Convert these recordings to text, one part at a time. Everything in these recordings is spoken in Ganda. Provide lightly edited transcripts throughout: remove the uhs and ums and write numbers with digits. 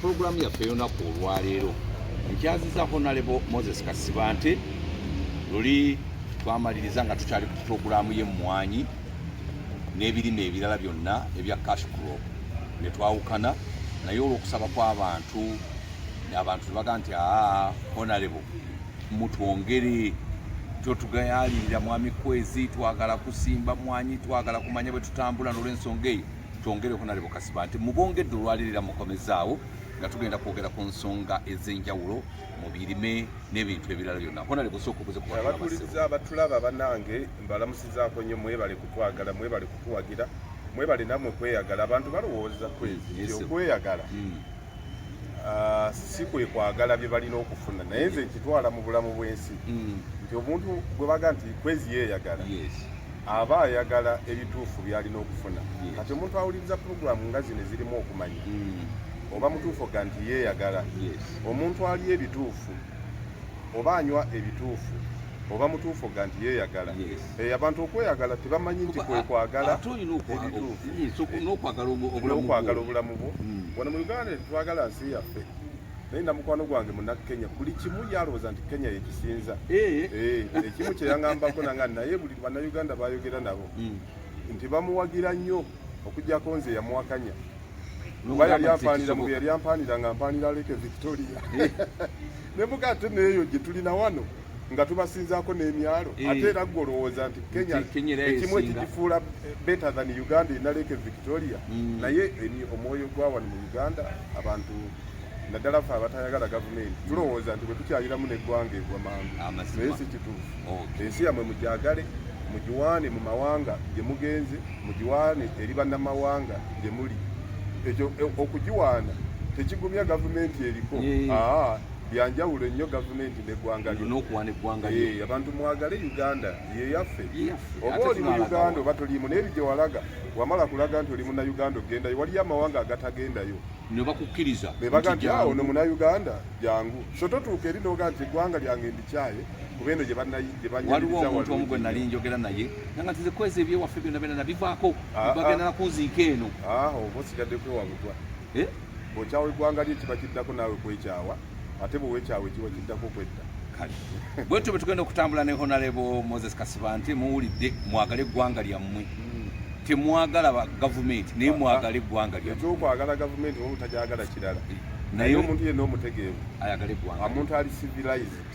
Pulogulaamu yaffe ey'olunaku olwaleero nkyaziza Honorable Moses Kasibante. Luli twamaliriza nga tukyali ku pulogulaamu y'emmwanyi n'ebirime ebirala byonna ebya cash crop ne twawukana naye olw'okusaba kw'abantu, abantu ne bagamba nti, "Aa, Honorable, mutwongere totugayaalirira mwami Kwezi, twagala kusimba mwanyi, twagala kumanya bwe tutambula." N'olwensonga eyo twongere Honorable Kasibante mubongedde olwaleero era mukomezaawo nga tugenda kwogera ku nsonga ez'enjawulo mu birime n'ebintu ebirala byonna. Honorable, sooka obuze ku batulaba. Abatuuliriza, abatulaba, bannange, mbalamusizaako nnyo. Mwebale kutwagala, mwebale kutuwagira, mwebale nammwe kweyagala. Abantu balowooza, Kwezi, nti okweyagala si kwe kwagala bye balina okufuna, naye nze nkitwala mu bulamu bw'ensi nti omuntu gwe baga nti Kwezi yeeyagala, aba ayagala ebituufu by'alina okufuna. Kati omuntu awuliriza puroguramu nga zino ezirimu okumanya, oba mutuufu oga nti yeeyagala, omuntu ali ebituufu oba anywa ebituufu, oba mutuufu oga nti yeeyagala. Abantu okweyagala tebamanyi nti kwe kwagala Ate olina ebituufu. N'okwagala obulamu n'okwagala bwo. Obulamu bwo. Wano mu Uganda tetwagala nsi yaffe, naye na mukwano gwange Munnakenya buli kimu yalowooza nti Kenya yekisinza. Ekimu kye yaŋŋambako nanga naye buli Bannayuganda bayogera nabo nti bamuwagira nnyo okuggyako nze yamuwakanya, kuba yali N'omugamba nti ampanira mu tekisoboka. bye yali ampanira nga mpanira Lake Victoria, nemuga ate neeyo gye tulina wano nga tubasinzaako n'emyalo. Ate era gwe olowooza nti Kenya Nti Kenya era ekimu yesinga. ekigifuula better than Uganda erina Lake Victoria. Naye omwoyo gwa wano mu Uganda, abantu naddala ffe abatayagala gavumenti, tulowooza nti bwe tukyayiramu n'eggwanga egwa mangu. Amazima. Naye si kituufu. Ensi yammwe mugyagale, mugiwaane mu mawanga gye mugenze, mugiwaane eri bannamawanga gye muli. Ekyo okugiwaana tekigumya gavumenti eriko. Aa, byanjawulo nnyo gavumenti n'eggwanga lyo. N'okuwaana eggwanga lyo. Abantu mwagale Uganda, yeyaffe. Yeyaffe. Oba Ate oli mu tunalaga Uganda wa? oba toliimu, naye gye walaga wamala kulaga nti oli Munnayuganda, ogendayo. Waliyo amawanga agatagendayo. Ne bakukkiriza. Bebaga nti, "Ah, jangu." ono Munnayuganda, jangu." So totuuka eri noga nti eggwanga lyange ndikyaye kuba eno gye gye Waliwo banyiririza omuntu omu gwe walungi nali nnyo. Njogera naye nanga nti kwezi ebyewaffe byonna byonna nabivaako, Ah, ah. bagenda nakunziika eno. Ah, oba osigadde kwewabugwa. Eh? Bw'okyawa eggwanga lye, kiba kiddako naawe kwekyawa, ate bwe weekyawa ekiba kiddako kwetta. Kale bwetyo bwe tugenda okutambula ne Honorable Moses Kasibante. Muwulidde, mwagale eggwanga lyammwe. Temwagala ba gavumenti, naye mwagale eggwanga lyammwe. Ekyokwagala gavumenti oba obutagyagala kirala, naye naye omuntu yenna omutegeevu, ayagala eggwanga. Omuntu ali civilized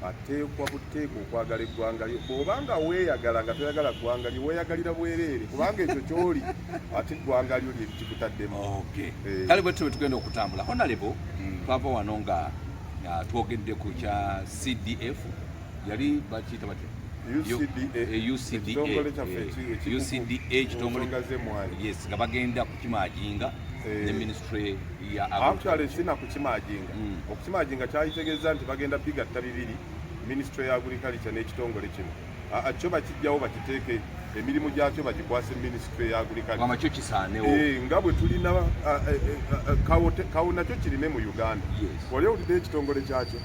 ateekwa buteeka okwagala eggwanga lyo. Bw'obanga weeyagala nga toyagala ggwanga lyo, weeyagalira bwereere, kubanga ekyo kyoli ate eggwanga lyo lye kikutaddemu. Kale bwetyo bwe tugenda okutambula. Honorable, twava wano nga twogedde ku kya CDF, yali bakiyita batya? UCDA. UCDA. Ekitongole kyaffe ekikugu UCDA, mu ekitongole nsonga z'emmwanyi. Yes, nga bagenda kukimerginga ne ministry ya Actually, agriculture. sina kukimerginga. Okukimerginga kyayitegeeza nti bagenda bigatta bibiri, ministry ya agriculture n'ekitongole kino. Kyo bakijjawo, bakiteeke, emirimu gyakyo bagikwase ministry ya agriculture. Wama kyo kisaanewo. Nga bwe tulina kawo, nakyo kirime mu Uganda. Wali owulidde ekitongole kyakyo?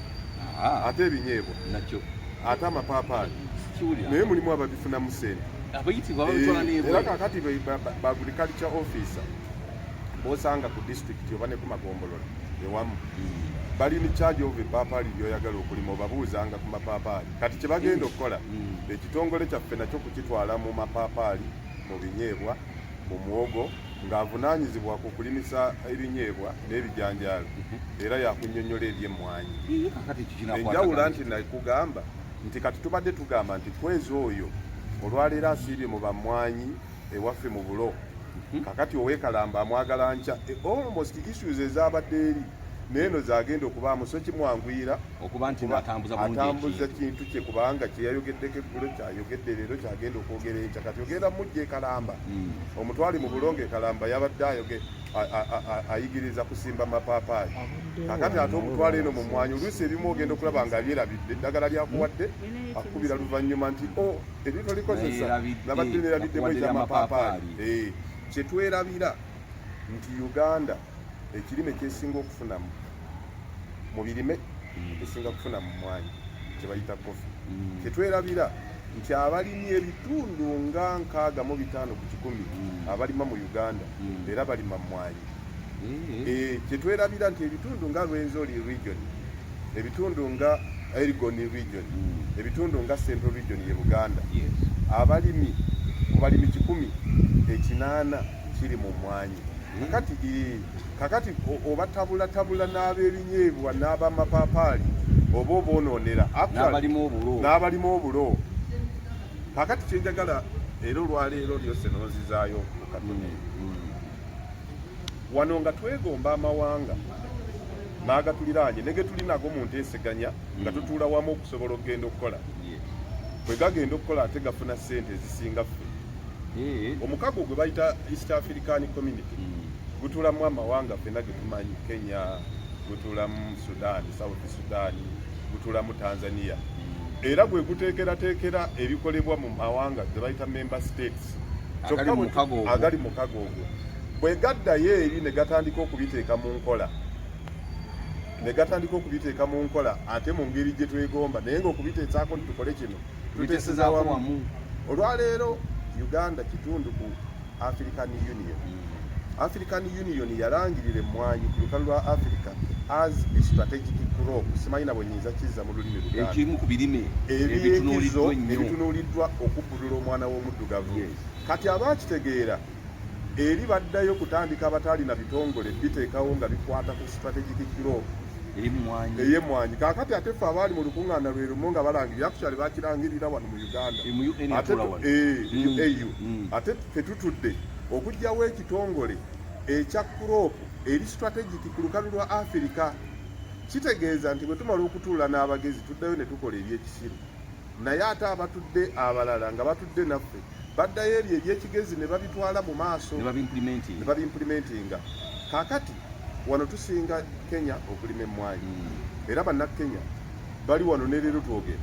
Ate ebinyeebwa? Nakyo. Ate amapaapaali? Kiwulira. Naye mulimu ababifunamu sente. Abayitibwa babitwala Era n'ebweru. kakati ba agriculture officer bosanga ku district oba ne ku magombolola ewamu bali in charge of epaapaali lyoyagala okulima, obabuuzanga ku mapaapaali. Kati kye bagenda okukola, ekitongole kyaffe nakyo kukitwala mu mapaapaali, mu binyeebwa, mu muwogo, ng'avunaanyizibwa ku kulimisa ebinyeebwa n'ebijanjaalo, era yakunnyonnyola ebyemmwanyi. Kakati ekyo kinakwatagana Enjawula nti nakugamba nti kati tubadde tugamba nti Kwezi oyo olwaleero asiibye mu bammwanyi ewaffe mu bulo, kakati owekalamba amwagala nkya. Almost issues ezabadde eri neeno zagenda okubaamu, so kimwanguyira okuba nti kuba atambuza bulungi atambuza ekintu. Kintu kye, kubanga kyeyayogeddeko eggulo kyayogedde leero, kyagenda okwogera enkya. Kati ogenda mujja ekalamba, omutwali mu bulongo ekalamba, yabadde ayigiriza kusimba mapaapaali, kakati ate omutwalo eno mu mwanyi. Oluusi ebimu ogenda okulaba nga byerabidde eddagala lyakuwadde, akubira luvannyuma nti o ebintu olikozesa Neerabidde, nabadde nerabiddemu nakuwadde ekyamapaapaali. ery'amapaapaali. Kyetwerabira nti Uganda ekirime kyesinga okufunamu mu birime, esinga kufuna mu mwanyi kyebayita coffee. Kyetwerabira nti abalimi ebitundu nga 65% abalima mu Uganda era balima mwanyi. Kyetwerabira nti ebitundu nga Rwenzori region, ebitundu nga Elgon region, ebitundu nga Central region ye Buganda, abalimi ku balimi 180 kiri mu mmwanyi. Kakati obatabulatabula n'ab'ebinyeebwa n'abamapaapaali oba obonoonera n'abalimu obulo. Kakati kyenjagala era olwaleero lyose nonzizaayo ku katono, wano nga twegomba amawanga n'agatuliraanye ne ge tuli nago mu nteeseganya nga tutuula wamu okusobola okugenda okukola, bwe gagenda okukola ate gafuna ssente ezisinga ffe. Omukago gwe bayita East African Community gutuulamu amawanga ffenna ge tumanyi, Kenya, gutuulamu Sudan, South Sudan, gutuulamu Tanzania, era gwe guteekerateekera ebikolebwa mu mawanga ge bayita member states agali mu mukago ogwo. Bwe gaddayo eri ne gatandika okubiteeka mu nkola, ne gatandika okubiteeka mu nkola ate mu ngeri gye twegomba, naye ng'okubiteesaako nti tukole kino tuteeseza wamu. Olwaleero Uganda kitundu ku African Union. African Union yalangirira emmwanyi ku lukalu lwa Africa as a strategic crop. Simanyi na bwe nyinza kizza mu lulimi Luganda. Ekimu ku birime ebyekizo ebitunuuliddwa okubbulula omwana w'omuddugavu. Kati abakitegeera eri baddayo kutandika abataalina bitongole biteekawo nga bikwata ku strategic crop ey'emmwanyi. Kaakati ate ffe abaali mu lukuŋŋaana lwe lumu nga balangirira, actually bakirangirira wano mu Uganda, AU, ate ffe tutudde okuggyawo ekitongole ekya crop eri strategic ku lukalu lwa Africa. Kitegeeza nti bwe tumala okutuula n'abagezi tuddayo ne tukola ebyekisiru, naye ate abatudde abalala nga batudde naffe baddayo ebyo ebyekigezi ne babitwala mu maaso ne babiimplementinga. Kaakati wano tusinga Kenya okulima emmwanyi, era bannakenya bali wano ne leero twogera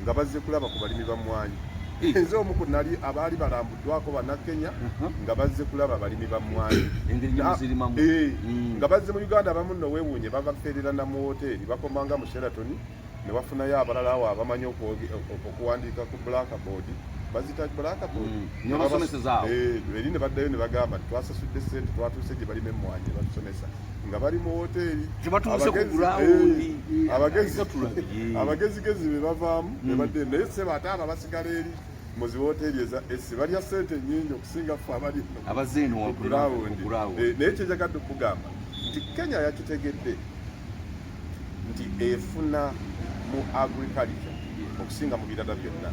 nga bazze kulaba ku balimi ba mmwanyi. Nze omu ku nali abaali balambuddwako bannakenya nga bazze kulaba balimi ba mmwanyi nga bazze mu Uganda. Abamu nno weewuunye babaferera na mu woteeri, bakomanga mu Sheraton ne bafunayo abalala awo abamanyi okuwandiika ku blackboard, bazita blackboard, eri ne baddayo ne bagamba nti twasasudde ssente, twatuuse gye balima emmwanyi ne batusomesa nga bali mu woteeri. Abagezigezi be bavaamu ne badde naye seba, ate abo abasigala eri mu zi woteeri eza esi balya ssente nnyingi okusinga ffe abali ku ground. Naye kyenjagadde okugamba nti Kenya yakitegedde nti efuna mu agriculture okusinga mu birala byonna.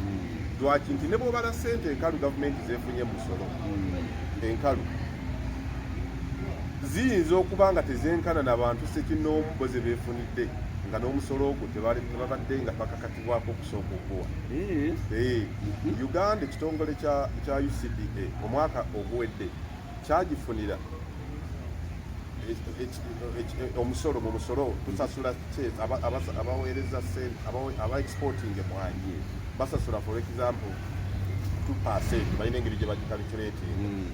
Lwaki? Nti ne bwobala ssente enkalu gavumenti zefunye musolo, enkalu ziyinza okuba nga tezenkana na bantu sekinoomu bo ze beefunidde nga n'omusolo ogwo tebabadde nga bakakatibwako okusooka okuwa. Uganda, ekitongole kya UCDA omwaka oguwedde kyagifunira omusolo. Mu musolo tusasula, abaweereza aba exporting emwanyi basasula, for example, 2%, balina engeri gye bagicalculating,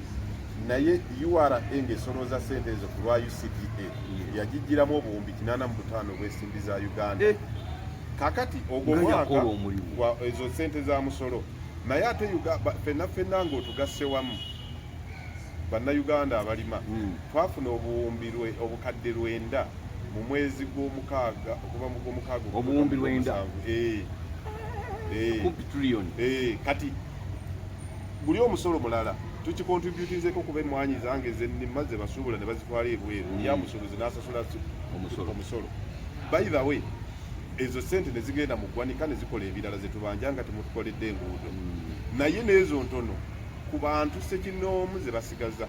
naye URA ng'esolooza sente ezo ku lwa UCDA yagigiramu 805,000 obw'ensimbi za Uganda. Kakati ogwo mwaka ezo sente za musolo, naye ate ffenna ffenna ng'otugasse wamu Bannayuganda abalima twafuna 900,000 mu mwezi gw'omukaaga, okuva mu gw'omukaaga. 900,000. Kati guli omusolo mulala tukicontributinzeko kuba emmwanyi zange zennima ze basuubula ne bazitwala ebweru, oli amusuubuzi n'asasula omusolo. By the way, ezo sente ne zigenda mu ggwanika ne zikola ebirala zetubanja nga temutukoledde enguudo, naye n'ezo ntono ku bantu sekinoomu ze basigaza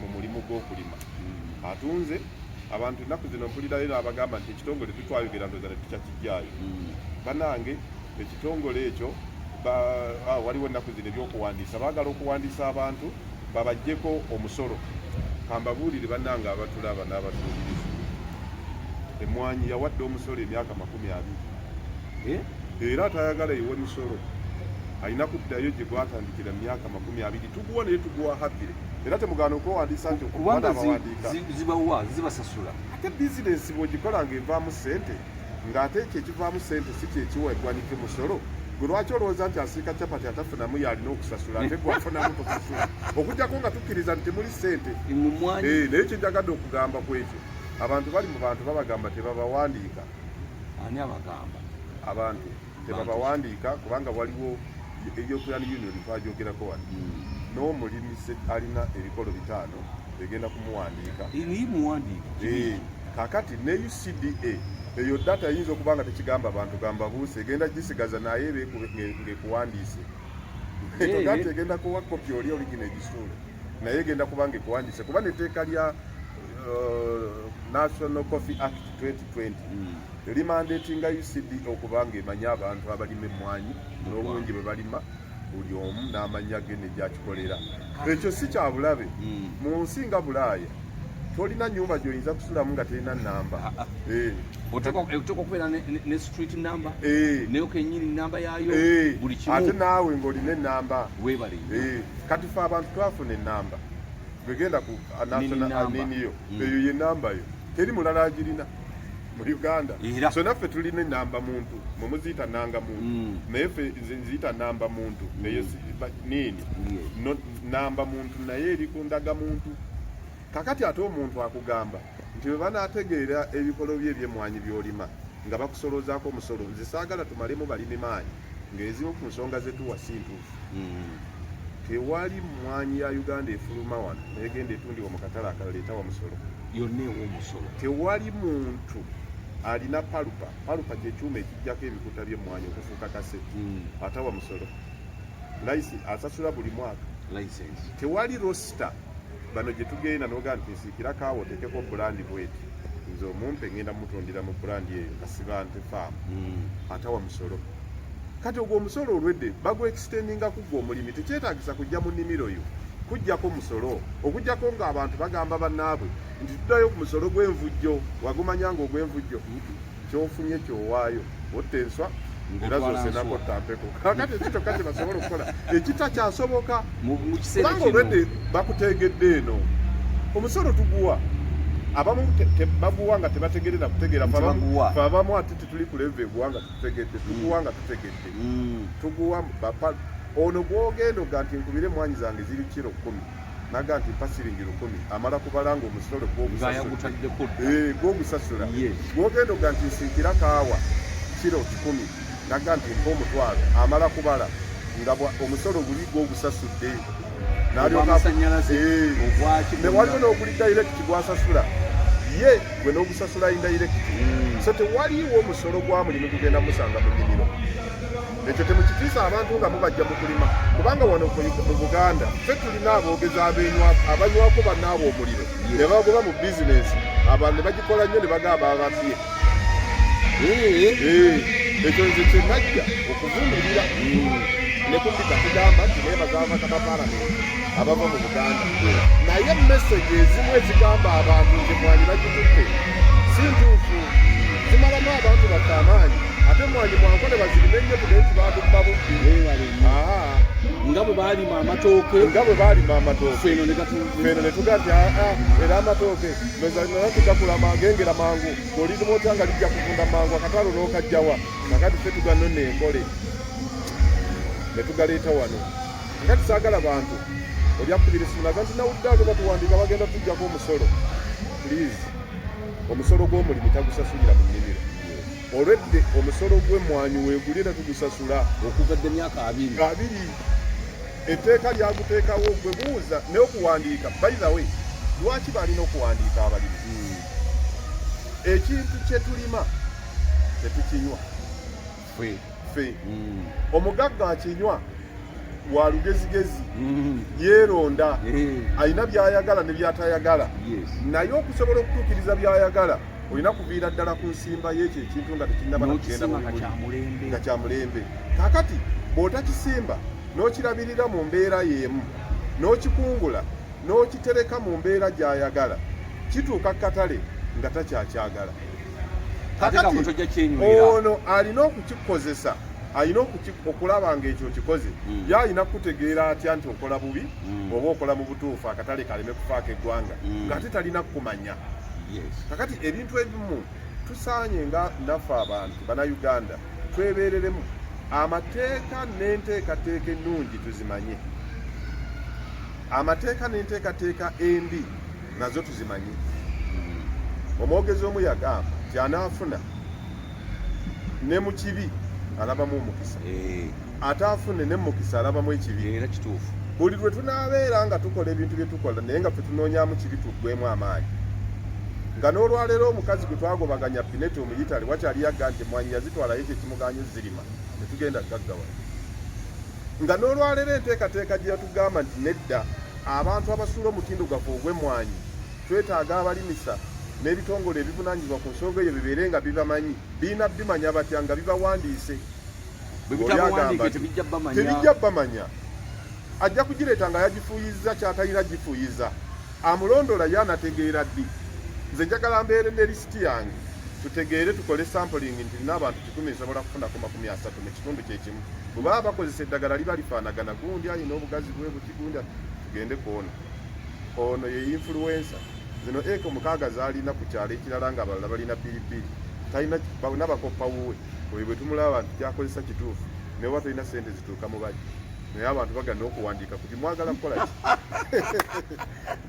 mu mulimu gw'okulima. Atunze abantu ennaku zino mpulirayo n'abagamba nti ekitongole tutwayogera ndooza ne tukyakijjaayo. Banange, ekitongole ekyo waliwo ennaku zino ebyokuwandiisa, baagala okuwandiisa abantu babaggyeko omusolo. Kambabuulire bannange abatulaba n'abatuwuliriza, emwanyi yawadde omusolo emyaka 20, era atayagala ewe misolo alina kuddayo gye gwatandikira mu myaka 20. Tuguwa, naye tuguwa happily, era temugaana okwewandiisa nti kubanga zibawa, zibasasula. Ate bizinensi bw'ogikola ng'evaamu ssente, ng'ate ekyo ekivaamu ssente si kyekiwa eggwanika musolo. Gwe lwaki olowooza nti asiika capati atafunamu yalina okusasula, ate gwe afunamu tosasula? Okujjako nga tukkiriza nti temuli ssente. Naye kyenjagadde okugamba ku ekyo, abantu bali mu bantu babagamba tebabawandiika. Ani abagamba? Abantu tebabawandiika kubanga waliwo European Union, twagyogerako wano. N'omulimi alina ebikolo 5 egenda kumuwandiika. Kakati ne UCDA eyo data eyinza okuba nga tekigamba abantu, gamba buuse egenda gisigaza naye ng'ekuwandiise. Toga nti egenda kuwa kopi oli oligina egisuule, naye egenda kuba ng'ekuwandiise, kuba netteeka lya National Coffee Act 2020 limandatinga UCD okuba ng'emanyi abantu abalima emmwanyi n'obungi bwe balima, buli omu n'amanya ge negyakikolera. Ekyo si kya bulabe. Mu nsi nga Bulaaya tolina nyumba gy'oyinza kusulamu nga terina namba. Oteekwa okubeera ne street number, nayo kenyini namba yaayo, buli kimu. Ate naawe ng'olina enamba. Weebale. Kati fe abantu twafuna enamba. Gwegenda ku niniyo, eyo ye namba yo, teri mulala agirina mu Uganda. So naffe tulina enamba muntu, mwe muziyita nanga muntu, naye ffe nze nziyita namba muntu. Eyo nini namba muntu, naye eri ku ndaga muntu. Kakati ate omuntu akugamba nti bwe banaategeera ebikolo bye eby'emmwanyi by'olima nga bakusoloozaako omusolo. Nze saagala tumalemu balimi maanyi ng'ezimu ku nsonga ze tuwa si ntuufu. Tewali mmwanyi ya Uganda efuluma wano negenda etundibwa mu katale akalala etawa musolo. Yonna ewa omusolo. Tewali muntu alina pulper. Pulper kyekyuma ekijjako ebikuta by'emmwanyi okufuuka kase, atawa musolo. Layisi asasula buli mwaka. Tewali roaster bano gye tugenda nogaa nti nsiikira kaawa oteekeko brand bweti, nze omumpe ngenda mutundira mu brand eyo Kasibante Farm, atawa musolo. Kati ogwo omusolo olwedde bagwextendinga ku gwe omulimi. Tekyetaagisa kujja mu nnimiro yo kujjako musolo, okujjako ng'abantu bagamba bannaabwe nti tuddayo ku musolo gw'envujjo. Wagumanya nga ogw'envujjo kyofunye kyowaayo, otta enswa era zosenako tampeko. Kakati ekyo kyokka kye basobola okukola ekitakyasoboka, kubanga olwedde bakutegedde eno omusolo tuguwa. Abamu baguwa nga tebategerera kutegeera, fe abamu ate tetuli ku level eguwa nga tutegedde. Tuguwa nga tutegedde. Tuguwa ono gwogenda oga nti nkubire emwanyi zange ziri kiro 10, naga nti mpa siringi 1000, amala kubala nga omusolo gwogusasula. Gwogenda oga nti nsiikira kaawa kiro 100, naga nti mpa 500, amala kubala nga omusolo guli gwogusasudde. Ne waliwo n'oguli direct gwasasula ye gwe n'ogusasula indirect. So tewaliiwo omusolo gwa mulimu gugenda musanga mu nnimiro. Ekyo temukitiisa abantu nga mubajja mu kulima, kubanga wano mu Buganda ffe tulina aboogezi abanywako bannaabwe omuliro ne bagoba mu bizinensi, abantu ne bagikola nnyo ne bagamba ababbye. Ekyo nze kyenajja okuvumirira ne kumpita kugamba nti neebaza ababaka ba Paalamenti abava mu Buganda, naye message ezimu ezigamba abantu nti mwanyi bagitutte si ntuufu, zimalamu abantu baffe amaanyi. Ate mwanyi mwankole bazirime nnyo, tugende tubadubba bubbi. Nga bwe baalima amatooke. Nga bwe baalima amatooke. Feno ne tuga nti aa, era amatooke nona tugakula gengera mangu, olirima otya nga lijja kuvunda mangu, akatalo n'okajjawa. Kakati ffe tuganona enkole ne tugaleeta wano. Kakati saagala bantu oli akubira esimu naga nti nawudde ate batuwandiika bagenda tujjako omusolo. Please, omusolo gw'omulimi tagusasulira mu nnimiro. Olwedde omusolo gw'emmwanyi weeguli era tugusasula. Okuva dde emyaka 20. 20. Etteeka lyaguteekawo. Gwe buuza naye okuwandiika, by the way, lwaki balina okuwandiika abalimi? Ekintu kye tulima tetukinywa. Ffe omugagga akinywa wa lugezigezi, yeeronda, alina byayagala ne byatayagala. Naye okusobola okutuukiriza byayagala olina kuviira ddala ku nsimba y'ekyo ekintu nga tekinnaba nakugenda mu bimuli, nga kya mulembe. Kakati bw'otakisimba n'okirabirira mu mbeera y'emu n'okikungula n'okitereka mu mbeera gy'ayagala, kituuka katale nga takyakyagala. Kakati ono alina okukikozesa, alina okulaba ng'ekyo okikoze. Ye alina kutegeera atya nti okola bubi oba okola mu butuufu, akatale kaleme kufaako eggwanga, ng'ate talina kumanya? Kakati ebintu ebimu tusaanye nga naffe abantu Bannayuganda twebeereremu. Amateeka n'enteekateeka ennungi tuzimanye, amateeka n'enteekateeka embi nazo tuzimanye. Omwogezi omu yagamba nti anaafuna ne mu kibi alabamu omukisa, ate afune ne mukisa alabamu ekibi. Era kituufu. Buli lwe tunaabeera nga tukola ebintu bye tukola naye nga ffe tunoonyaamu kibi, tuggwemu amaanyi. Nga n'olwaleero omukazi gwe twagobaganya Pinete omuyitale wakyali yagga nti emwanyi yazitwalayo kyekimuganya ozirima tetugenda gaggawala. Nga n'olwaleero enteekateeka gye yatugamba nti nedda, abantu abasuula omutindo gwaffe ogw'emmwanyi twetaaga abalimisa n'ebitongole ebivunaanyizibwa ku nsonga eyo bibeere nga bibamanyi. Birina bimanya batya nga bibawandiise? Tebijja bamanya. Ajja kugireeta nga yagifuuyizza kyatalina gifuuyiza, amulondola ye anategeera ddi? Nze njagala mbeere ne lisiti yange, tutegeere, tukole sampling nti nina abantu 100, nsobola kufunako 30 mu kitundu kyekimu. Bwe baba bakozesa eddagala liba lifaanagana, gundi alina obugazi bwe buti, gundi tugende ku ono, ono ye influencer zino eko 6 zaalina ku kyalo ekirala nga abalala balina bbiri bbiri, talina bonna bakoppa wuwe. Oyo bwe tumulaba nti kyakozesa kituufu, naye oba tolina sente zituuka mu bali, naye abantu bagana okuwandiika kuti mwagala kukola ki?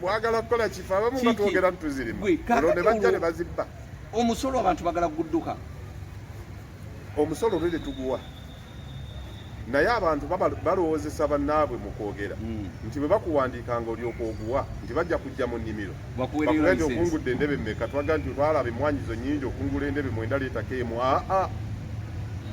Mwagala kukola kifa abamu nga twogera ntuzirima olwo ne bajja ne bazibba. Omusolo abantu bagala gudduka. Omusolo lwe tetuguwa, naye abantu balowoozesa bannaabwe mu kwogera nti bwe bakuwandiika nga olyoka oguwa nti bajja kujja mu nnimiro bakuwe nti okungudde endebe mmeka, twaga nti twalaba emmwanyi zo nnyingi, okungula endebe 9 leetako emu. Aa,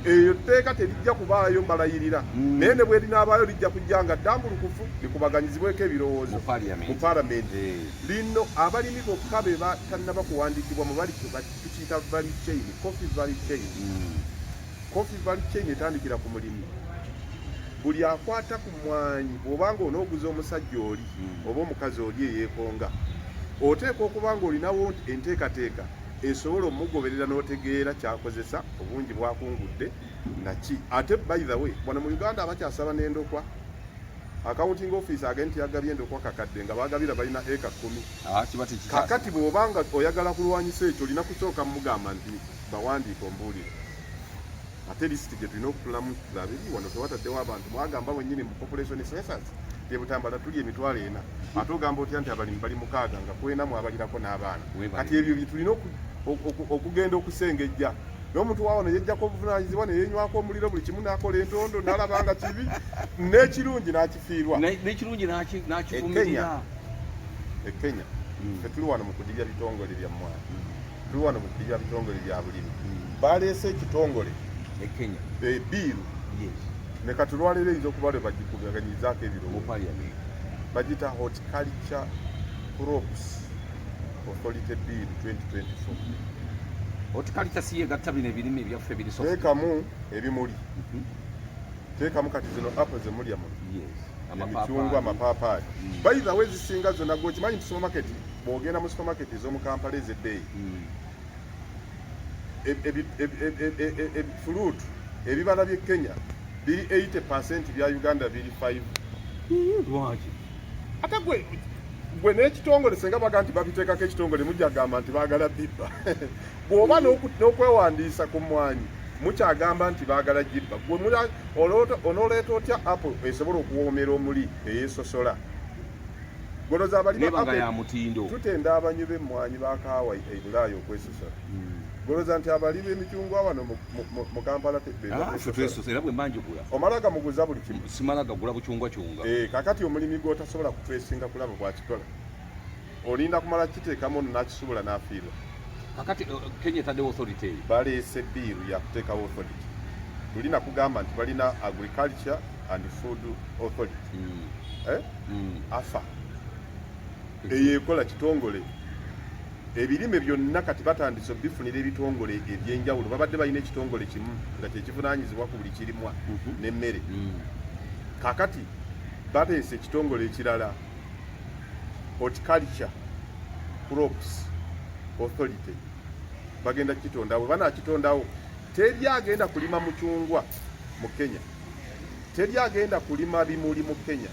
eyo tteeka terijja kubaayo, mbalayirira. Naye ne bwerinaabaayo lijja kujja nga ddambulukufu likubaganyizibweko ebirowoozo mu paalamenti. Lino abalimi bokka be batannaba kuwandiikibwa mu bali tukiyita value chain, coffee value chain. Coffee value chain etandikira ku mulimi. Buli akwata ku mwanyi, bw'obanga onooguza omusajja oli oba omukazi oli eyeekonga, oteekwa okuba nga olinawo enteekateeka esobola omugoberera n'otegeera kyakozesa, obungi bwakungudde naki. Ate by the way, wano mu Uganda abakyasaba n'endokwa, accounting office agenti yagabye endokwa kakadde nga bagabira balina eka 10. Kakati bw'obanga oyagala kulwanyisa ekyo, olina kusooka mugamba nti bawandiika ombuulire ate lisiti gye tulina okutulamu tulabe wano tewataddewo abantu. Mwagamba bwennyini mu population census Butambala tuli 40,000, ate ogamba otya nti abalimi bali 6 nga kwena mwabalirako n'abaana? Kati ebyo bye tulina okugenda okusengejja. N'omuntu wawano yejjako obuvunaanyizibwa ne yeenywako omuliro buli kimu, n'akola entondo n'alaba nga kibi n'ekirungi n'akifiirwa. N'ekirungi n'akivumirira. E Kenya, ffe tuli wano mu kudibya bitongole bya mmwanyi, tuli wano mu kudibya bitongole bya bulimi. Baleese ekitongole e Kenya bill ne kati olwaleero eyinza okuba lwe bagikubaganyizaako ebirowoozo, bagiyita Horticulture Crops Authority Bill 2024. Horticulture si yegatta bino ebirime ebyaffe biri soft? Teekamu ebimuli, teekamu kati zino apple zemulya muno, emicungwa, amapaapaali. By the way, zisinga zonna gwe okimanyi nti supermarket, bw'ogenda mu supermarket ez'omu Kampala ez'ebbeeyi, fruit, ebibala by'e Kenya biri 80, bya Uganda biri 5. Lwaki? Ate gwe n'ekitongole senga baga nti babiteekako ekitongole, mujja gamba nti baagala bibba. Bw'oba n'okwewandiisa ku mmwanyi mukyagamba nti baagala gibba, gwe onooleeta otya apple esobola okuwoomera omuli eyeesosola? Goloza abalimi ya mutindo. Tutenda abanywi b'emmwanyi bakaawa e Bulaaya okwesosola. Goloza nti abali b'emicungwa wano mu Kampala era bwe mbanjugula. Omala gamuguza buli kimu. Simala gagula bucungwa cyunga. Kakati omulimi gw'otasobola kutwesinga kulaba bwakikola, olinda kumala kiteekamu ono n'akisubula n'afiirwa. Kakati Kenya etaddewo authority eyo. Baleese bill yakuteekawo authority. Tulina kugamba nti balina Agriculture and Food Authority, eh? AFA eyo ekola kitongole ebirime byonna. Kati batandise obifunira ebitongole ebyenjawulo. Babadde balina ekitongole kimu nga kyekivunaanyizibwa ku buli kirimwa n'emmere. Kakati baleese ekitongole ekirala, Horticulture Crops Authority. Bagenda kukitondawo. Bwe banakitondawo, teri agenda kulima mucungwa mu Kenya, teri agenda kulima bimuli mu Kenya,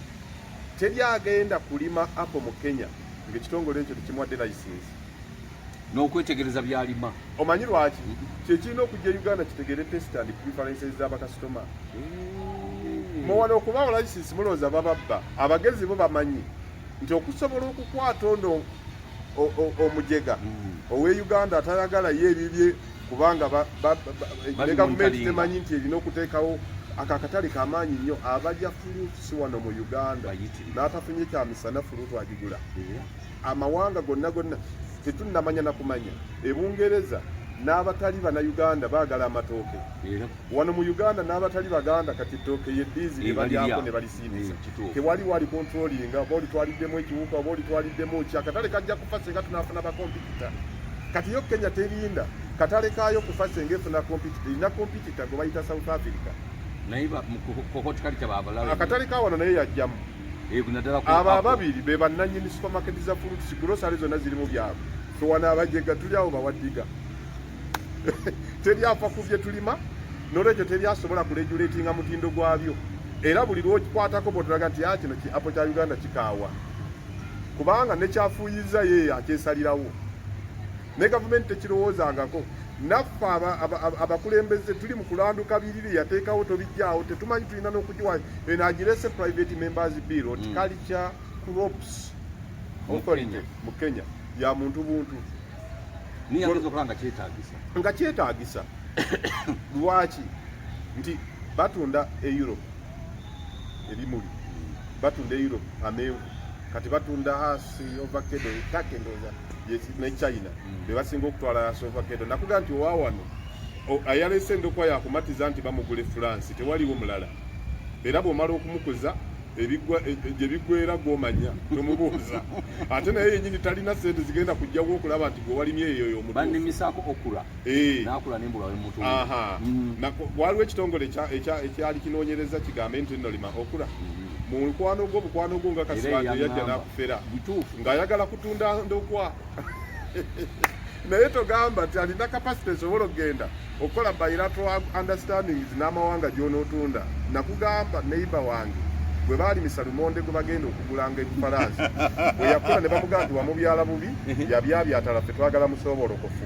teri agenda kulima apple mu Kenya ng'ekitongole ekyo tekimuwadde license. N'okwetegereza byalima. Omanyi lwaki? Kyekirina okujja Uganda kitegere taste and preferences z'abakasitoma. Muwano okubawa license mulowooza bababba. Abagezi bo bamanyi nti okusobola okukwata ono omujega owe Uganda atayagala ye ebibye, kubanga ne gavumenti temanyi nti erina okuteekawo ako akatale kamaanyi nnyo. Abalya fruits wano mu Uganda n'atafunye kyamisana fruit agigula. Amawanga gonna gonna tetunnamanya na kumanya. E Bungereza n'abatali bannayuganda baagala amatooke. Wano mu Uganda n'abatali Baganda kati ettooke ye ddiizi lye balyako ne balisindisa. Tewali wali controllinga oba olitwaliddemu ekiwuka oba olitwaliddemu ki. Akatale kajja kufa singa tunaafuna ba competitor. Kati yo Kenya terinda katale kaayo kufa singa efuna competitor. Erina competitor gwe bayita South Africa. Naye horticulture babalabe. Akatale ka wano naye yajjamu. Abo ababiri be bannannyini supermarket za fruits, grocery zonna zirimu byabwe. Ffe wano abajega tuli awo bawaddiga. Teri afa ku bye tulima, n'olwekyo teri asobola kuregulatinga mutindo gwabyo. Era buli lw'okikwatako bw'otulaga nti kino ki apple kya Uganda kikaawa, kubanga nekyafuuyiza ye akyesalirawo. Ne gavumenti tekirowoozangako. Naffe abakulembeze tuli mu kulanduka biriri yateekawo tobijjaawo, tetumanyi tulina n'okugiwa. Eno agirese private members bill, horticulture crops authority mu Kenya ya muntu buntu. Nga kyetaagisa. Lwaki? Nti batunda e Europe ebimuli, batunda e Europe amenvu, kati batunda Hass avocado, Turkey ndowooza ne China be basinga okutwala Hass avocado. Nakuga nti owa wano ayalese endokwa yakumatiza nti bamugula e France, tewaliwo mulala. Era bw'omala okumukuza gye biggwera gw'omanya tomubuuza, ate naye yennyini talina sente zigenda kujjawo okulaba nti gwe walimye eyo y'omutuufu. Banimisaako okura n'akula n'embula wemutundu. Waliwo ekitongole ekyali kinoonyereza kigambe nti nno lima okura. Mu mukwano gwo bukwano gwo nga Kasibante yajja n'akufera ng'ayagala kutunda ndokwa, naye togamba nti alina capacity esobola okugenda okukola bilateral understandings n'amawanga gy'onootunda. Nakugamba neighbor wange bwe baalimisa lumonde gwe bagenda okugulanga ebufalansa, bwe yakula ne bamugamba nti wamubyala bubi, yabyabyatala, ffe twagala musoobolokofu.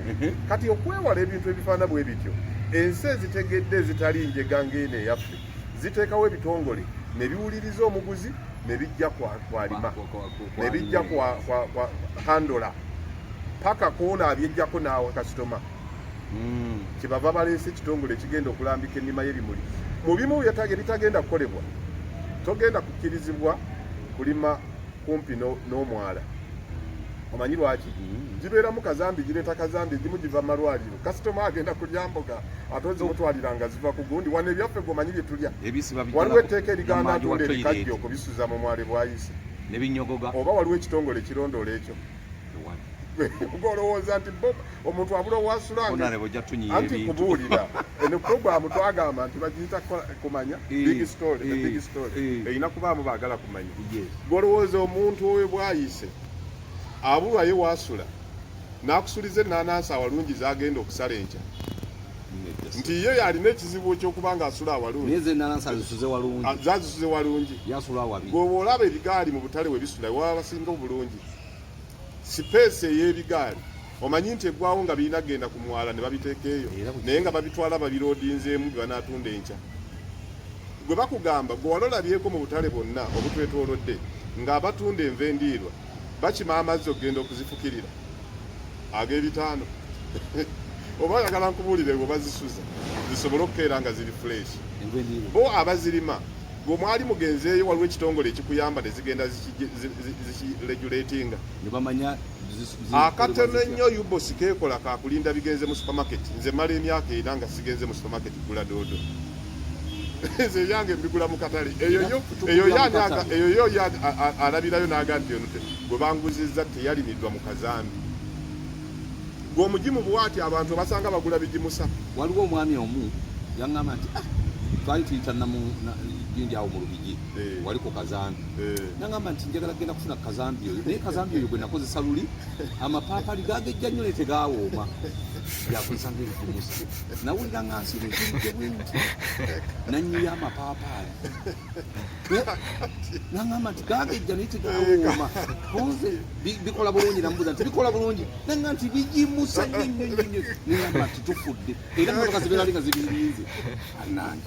Kati okwewala ebintu ebifaana bwe bityo, ensi ezitegedde ezitali njega ng'eno eyaffe ziteekawo ebitongole ne biwuliriza omuguzi ne bijja kwalima ne bijja kwa handola paka koona abyejjako n'awa kasitoma. Kyebava baleese ekitongole ekigenda okulambika ennima y'ebimuli. Mu bimu ebitagenda kukolebwa, togenda kukkirizibwa kulima kumpi n'omwala. Omanyi lwaki? Gibeeramu kazambi, gireeta kazambi, egimu giva mu malwaliro. Kasitoma agenda kulya mboga ate ozimutwalira nga ziva ku gundi. Wano ebyaffe gweomanyi bye tulya, waliwo etteeka erigaana atunda ebikajjo okubisuza mu mwale bwayise oba waliwo ekitongole ekirondoola ekyo? Ng'olowooza nti bo omuntu abula owasulanga. Anti kubuulira eno programu twagamba nti bagiyita kumanya big story, the big story erina kubaamu baagala kumanya. Gw'olowooza omuntu oyo bwayise abulwayo wasula n'akusuliza ennaanansi awalungi z'agenda okusala enkya, nti ye alina ekizibu ekyokuba nga asula awalungi, zazisuze walungi. Gweoba olaba ebigaali mu butale we bisula waba basinga obulungi, space ey'ebigaali omanyi nti eggwawo nga birina genda ku mwala ne babiteeka eyo, naye nga babitwala babiroodinzeemu bye banaatunda enkya. Gwe bakugamba gwe wali olabyeko mu butale bwonna obutwetoolodde ng'abatunda enva endiirwa bakima amazzi okugenda okuzifukirira ag'ebitaano? Oba oyagala nkubuulire bwe bazisuza zisobole okukeera nga ziri fresh? Bo abazirima gwe mwali mugenzeeyo, waliwo ekitongole ekikuyamba ne zigenda zikiregulatinga akatono ennyo. UBOS keekola kakulinda bigenze mu supermarket. Nze mala emyaka 4 nga sigenze mu supermarket kugula doodo. Nze ebyange mbigula mu katale. Eyo yo alabirayo n'aga nti ono gwe banguzizza teyalimiddwa mu kazambi. Gwe omugimu bwati abantu obasanga bagula bigimusa. Waliwo omwami omu yaŋŋamba nti twali tuyita Gindi awo mu Lubigi wali ku kazambi. Nagamba nti njagala kugenda kufuna kazambi oyo, naye kazambi oyo gwe nakozesa luli amapaapali gagejja nnyo ne tegawooma, yakozesa ngaebigimusa. Nawulira nga nsirikiridde bwe nti nannyiya amapaapaali, nangamba nti gagejja naye tegawooma, konze bikola bulungi. Namubuuza nti bikola bulungi, nanga nti bigimusa nnyo nnyo nnyo nnyo. Nengamba nti tufudde, era motoka zibeera ali nga zibirinze anange.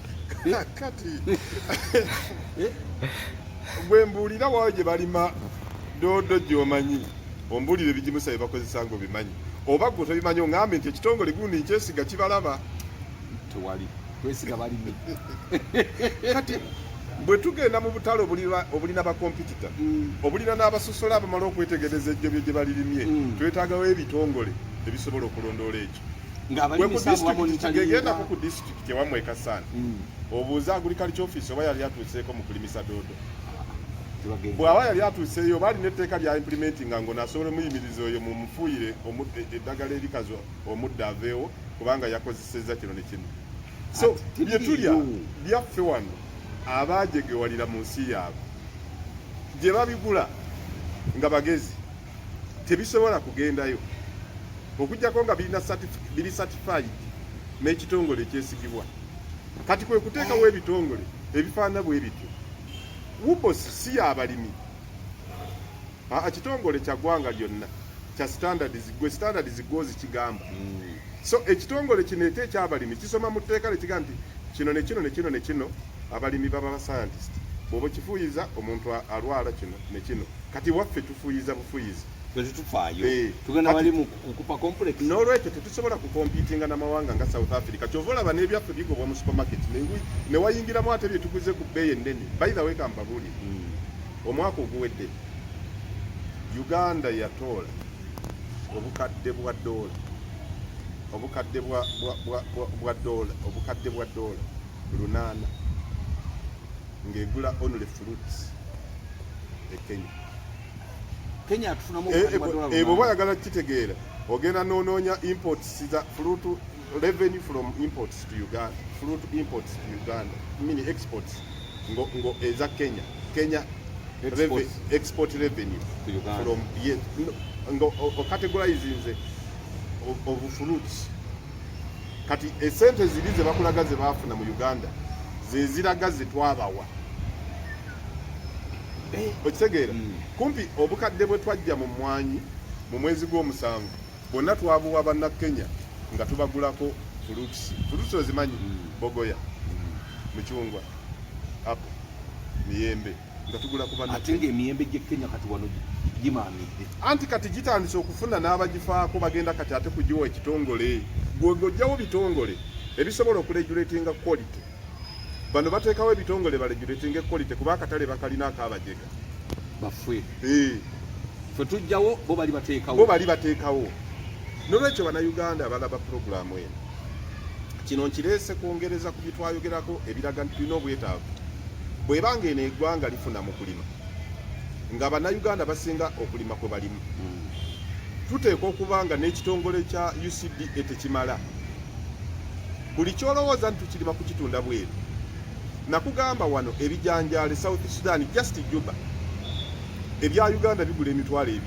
Kati bwe mbuulira waayo gye balima doodo gy'omanyi, ombuulira ebigimusa bye bakozesa ng'obimanyi, oba gwe tobimanyi oŋŋambe nti ekitongole gundi nkyesiga kibalaba. Tewali twesiga balimi. Kati bwe tugenda mu butale obulina bakompitita, obulina n'abasosola abamala okwetegereza ejjobyo gye balirimye, twetaagawo ebitongole ebisobola okulondoola ekyo. Ng'abalimisa Gwe ku abo district bamonitoringa. Gegendako ku disitulikiti ewammwe e Kassanda, obuuze agriculture office oba yali atuuseeko mu kulimisa doodo. Tebagenda. Bw'aba yali atuuseeyo, oba alina etteeka lya implementinga ng'ono asobola omuyimiriza oyo mumufuuyire eddagala erikaza omuddo aveewo kubanga yakozesezza kino ne kino. So Ati bye tulya tebiriiyo. byaffe wano abaajegewalira mu nsi yaabwe gye babigula nga bagezi, tebisobola kugendayo okuggyako nga birina biri certified n'ekitongole ekyesigibwa. Kati kwe kuteekawo ebitongole ebifaanana bwe bityo. UBOS si y'abalimi. Aa, kitongole kya ggwanga lyonna kya standards, gwe standards gwozi kigamba. So ekitongole kino ete ekyabalimi kisoma mu tteeka nekigamba nti kino ne kino ne kino ne kino. Abalimi baba ba scientist, bw'oba okifuuyiza omuntu alwala kino ne kino. Kati waffe tufuuyiza bufuuyizi. Ffe tetufaayo. Tugenda bali mu kukupa complex. N'olwekyo tetusobola kukompitinga n'amawanga nga South Africa. Kyova olaba n'ebyaffe bigobwa mu supermarket ne wayingiramu ate bye tuguze ku bbeeyi ennene. By the way, kambabuulire, omwaka oguwedde Uganda yatoola obukadde bwa doola, obukadde bwa doola, obukadde bwa doola 800 ng'egula only fruits e Kenya. Kenya atufunamu obukadde bwa dola bw'oba 800. Oyagala kitegeera, ogenda n'onoonya imports za fruit, revenue from imports to Uganda, fruit imports to Uganda, meaning exports ngo eza Kenya, Kenya Exports. Export revenue To Uganda. From, yes, no, ngo ocategorizinze of fruits. Kati esente ziri ze bakulaga ze baafuna mu Uganda ze ziraga ze twabawa. Okitegeera? Kumpi obukadde bwe twajja mu mmwanyi mu mwezi gw'omusanvu bwonna twabuwa Bannakenya nga tubagulako fruits. Fruits ozimanyi? Bogoya, mucungwa, apple, miyembe, nga tugula ku Ate Bannakenya. ng'emiyembe gy'e Kenya kati wano gimaamidde. Anti kati gitandise okufuna n'abagifaako, bagenda kati ate kugiwa ekitongole. Gwe ng'ojjawo bitongole ebisobola okuregulatinga quality, bano bateekawo ebitongole baregulatinga quality kuba akatale bakalina akabajega. Baffe. Ffe tujjawo, bo bali bateekawo. Bo bali bateekawo. Nolwekyo Bannayuganda abalaba puroguramu eno, kino nkireese kwongereza ku byetwayogerako ebiraga nti tulina obwetaavu. Bw'ebanga eno eggwanga lifuna mu kulima, nga Bannayuganda basinga okulima kwe balimu, tuteekwa okuba nga n'ekitongole kya UCDA tekimala. Buli kyolowooza nti tukirima kukitunda bweru, nakugamba wano ebijanjaale South Sudan, just Juba, ebya Uganda bigula 20,000.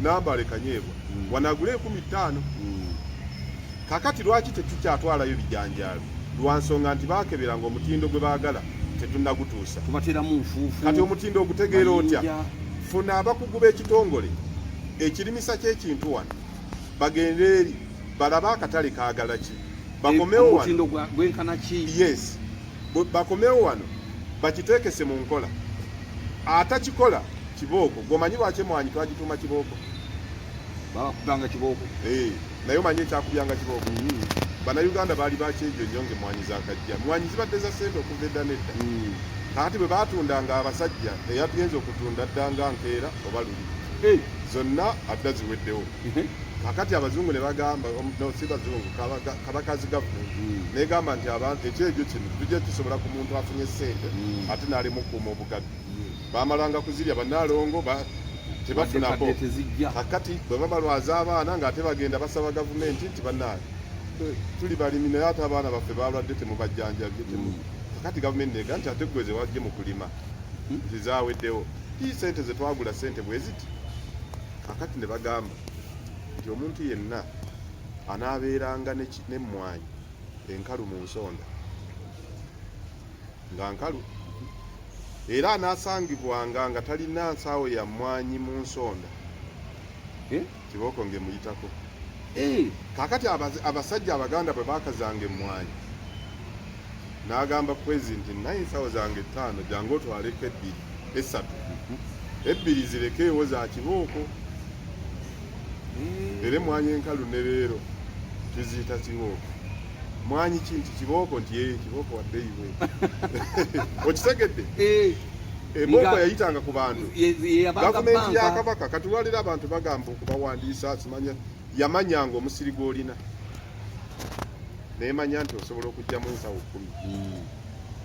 Nambale kanyeebwa wano agula 5000. Kakati lwaki tetukyatwalayo bijanjaalo? Lwa nsonga nti bakebera nga omutindo gwe baagala tetunnagutuusa. Tubateeramu nfuufu. Kati omutindo ogutegeera otya? Mayinja. Funa abakugu b'ekitongole ekirimisa ky'ekintu wano, bagende eri balabe akatale kaagala ki, bakomewo wano. Omutindo gwenkana ki? Yes. Bakomewo wano bakiteekese mu nkola. Atakikola kibooko. Gwomanyi lwaki emwanyi twagituuma kibooko? Babakubanga kibooko. Naye omanyi ekyakubyanga kibooko? Bannayuganda baali bakyejo nnyo ng'emmwanyi zakajja. Mwanyi zibadde za ssente okuva edda n'edda. Kaakati bwe baatundanga abasajja, eyagenza okutunda dda nga nkeera oba luli, zonna adda ziweddewo. Kakati abazungu ne bagamba, no, si bazungu, Kabakazi gavumenti negamba nti abantu ekyejo kino tujja kisobola ku muntu afunye ssente ate n'alema okukuuma obugagga. Bamalanga kuzirya bannaalongo tebafunako. Wadde tezijja. Kakati bwe babalwaza abaana ng'ate bagenda basaba gavumenti nti bannange, tuli balimi naye ate abaana baffe balwadde, temubajjanjabye. Kakati gavumenti nega nti ate gwe ze wajje mu kulima nti zaaweddewo, tii sente ze twagula sente bwe ziti. Kakati ne bagamba nti omuntu yenna anaabeeranga n'emmwanyi enkalu mu nsonda nga nkalu, era anaasangibwanga nga talina nsawo ya mmwanyi mu nsonda, kibooko ng'emuyitako. Kaakati abasajja Abaganda bwe baakazanga emmwanyi, n'agamba Kwezi nti naye ensawo zange 5, jangu otwaleko ebbiri, esatu, ebbiri zirekeewo za kibooko. Era emmwanyi enkalu ne leero tuziyita kibooko. Mwanyi ki? Nti kibooko, nti ee, kibooko wadde iwe okitegedde. Embooko yayitanga ku bantu. Gavumenti ya Kabaka kati lwaliro abantu bagamba okubawandiisa, simanya yamanyanga omusiri gw'olina nemanya nti osobola okugyamu ensawo 10.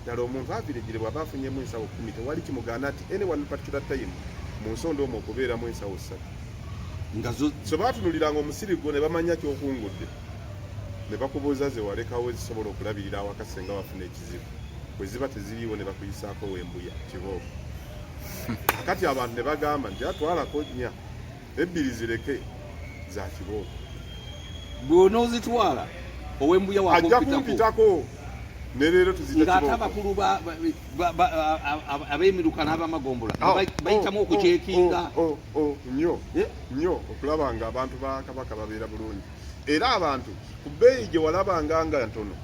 Ddala omuntu aviregire bw'aba afunyemu ensawo 10, tewali kimugaana ati any one particular time mu nsonda omwo okubeeramu ensawo 3. Nga zo. So baatunuliranga omusiri gwo ne bamanya ky'okungudde, ne bakubuuza ze walekawo ezisobola okulabirira awaka senga wafuna ekizibu. Bwe ziba teziriiwo ne bakuyisaako w'embuya kibooko. Kati abantu ne bagamba nti atwalako nnya, ebbiri zireke za kibooko. Bw'onoozitwala ow'embuya ajja kumpitako, ne leero tuziyita ng'ate kibooko. Abakulu ab'emiruka n'abamagombola bayitamu okucekinga. Oh, nnyo. Eh? Nnyo, okulaba nga abantu ba Kabaka babeera bulungi, era abantu ku bbeeyi gye walabanga nga ntono,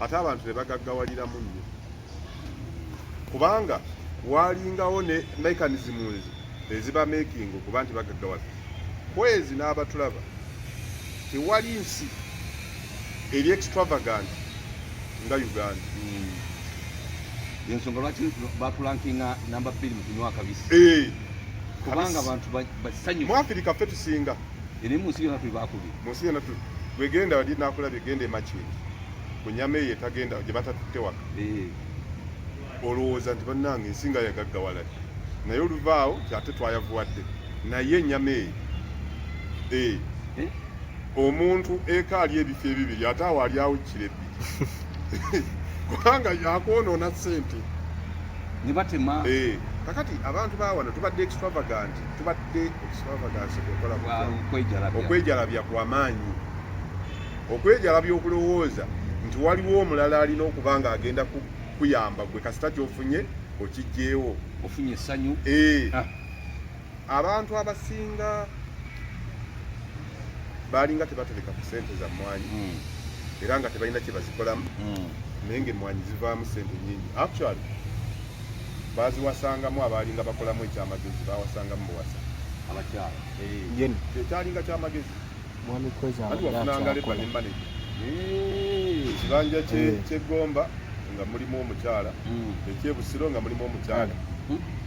ate abantu ne bagaggawaliramu nnyo, kubanga walingawo ne mechanisms eziba making okuba nti bagaggawala. Kwezi n'abatulaba, tewali nsi eri extravagant nga Uganda. Ensonga lwaki batulankinga namba 2 mu kunywa akabisi, kubanga kabisi. Abantu basanyufu. Mu Afirika ffe tusinga. Era mu nsi yonna tuli bakubiri. Mu nsi yonna bwegenda wali nakulabye, genda emakindi ku nyama eyo etagenda gye batatutte waka, olowooza nti bannange ensi nga yagaggawala dde, naye oluvaawo ti ate twayavuwadde. Naye ennyama eyo Eh? Omuntu eka ali ebifo ebibiri, ate awo ali awo kiro ebbiri, kubanga yakwonoona ssente. Ne batema. Kakati abantu ba wano tubadde extravagant, tubadde extravagance okola kutya? Okwejalabya. Okwejalabya kwamaanyi, okwejalabya, okulowooza nti waliwo omulala alina okuba nga agenda kuyamba gwe kasita kyofunye okijjeewo. Ofunye essanyu. Abantu abasinga balinga tebatereka ku sente za mmwanyi, era nga tebalina kye bazikolamu, naye nga emmwanyi zivaamu sente nyingi. Actually baziwasangamu, abaalinga bakolamu ekyamagezi bawasangamu buwasa. Abakyala. Yeni. Ekyalinga kyamagezi. Mwami Kwezi anti abadde wafunanga leba akyakola. Ne manager ekibanja kyegomba nga mulimu omukyala, ekyebusiro nga mulimu omukyala.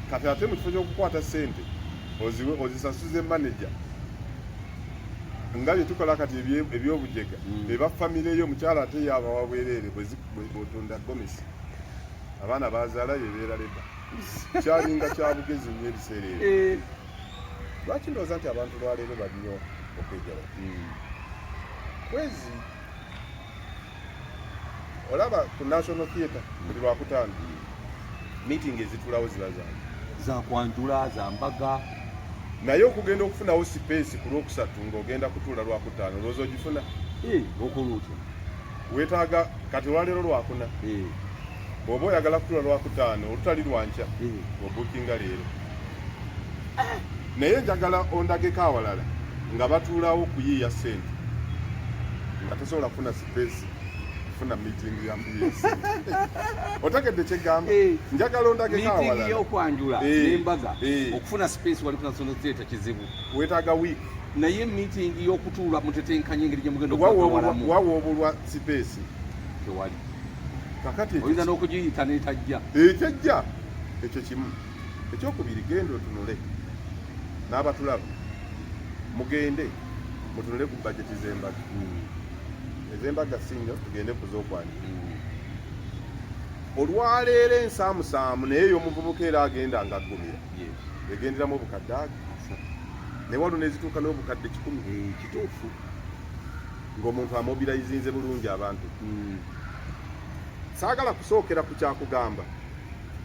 Kati ate mu kifo ky'okukwata sente oziwe ozisasuze manager nga bye tukola kati ebyobujega, eba famire yo omukyala ate yaaba wabwereere. Bwotunda gomesi abaana bazaala yebeera leba. Kyalinga kya bugezi nnyo ebiseera ebyo. Lwaki ndowooza nti abantu lwaleero balina okwejala? Kwezi olaba ku National Theatre buli Lwakutaano meeting ezitulawo ziba zange. Zakwanjula, za mbaga. Naye okugenda okufunawo space ku Lwokusatu ng'ogenda kutuula Lwakutaano, olowooza ogifuna? Okola otya? Weetaaga kati olwaleero Lwakuna, bw'oba oyagala kutuula Lwakutaano olutali lwankya, obuukinga leero. Naye njagala ondageko awalala nga batuulawo kuyiiya ssente nga tosobola kufuna space kufuna meeting ya mbs. Otegedde kyegamba? Njagala ondageko meeting awalala. Y'okwanjula n'embaga, okufuna space wali ku National Theatre kizibu. Weetaaga week. Naye meeting y'okutuula mutetenkanye engeri gye mugenda okuwalamu, Wawoobulwa space. Tewali. Kakati ekyo oyinza n'okugiyita n'etajja. Ekyajja ekyo kimu. Ekyokubiri, genda otunule n'abatulaba, mugende mutunule ku bajeti z'embaga. Ez'embaga si nnyo, tugende ku z'okwanjula. Olwaleero ensaamusaamu naye ey'omuvubuka era agenda nga aggumira, egenderamu obukadde aga, naye waliwo nezituuka n'obukadde 100. Kituufu. Ng'omuntu amobilizinze bulungi abantu. Saagala kusookera ku kyakugamba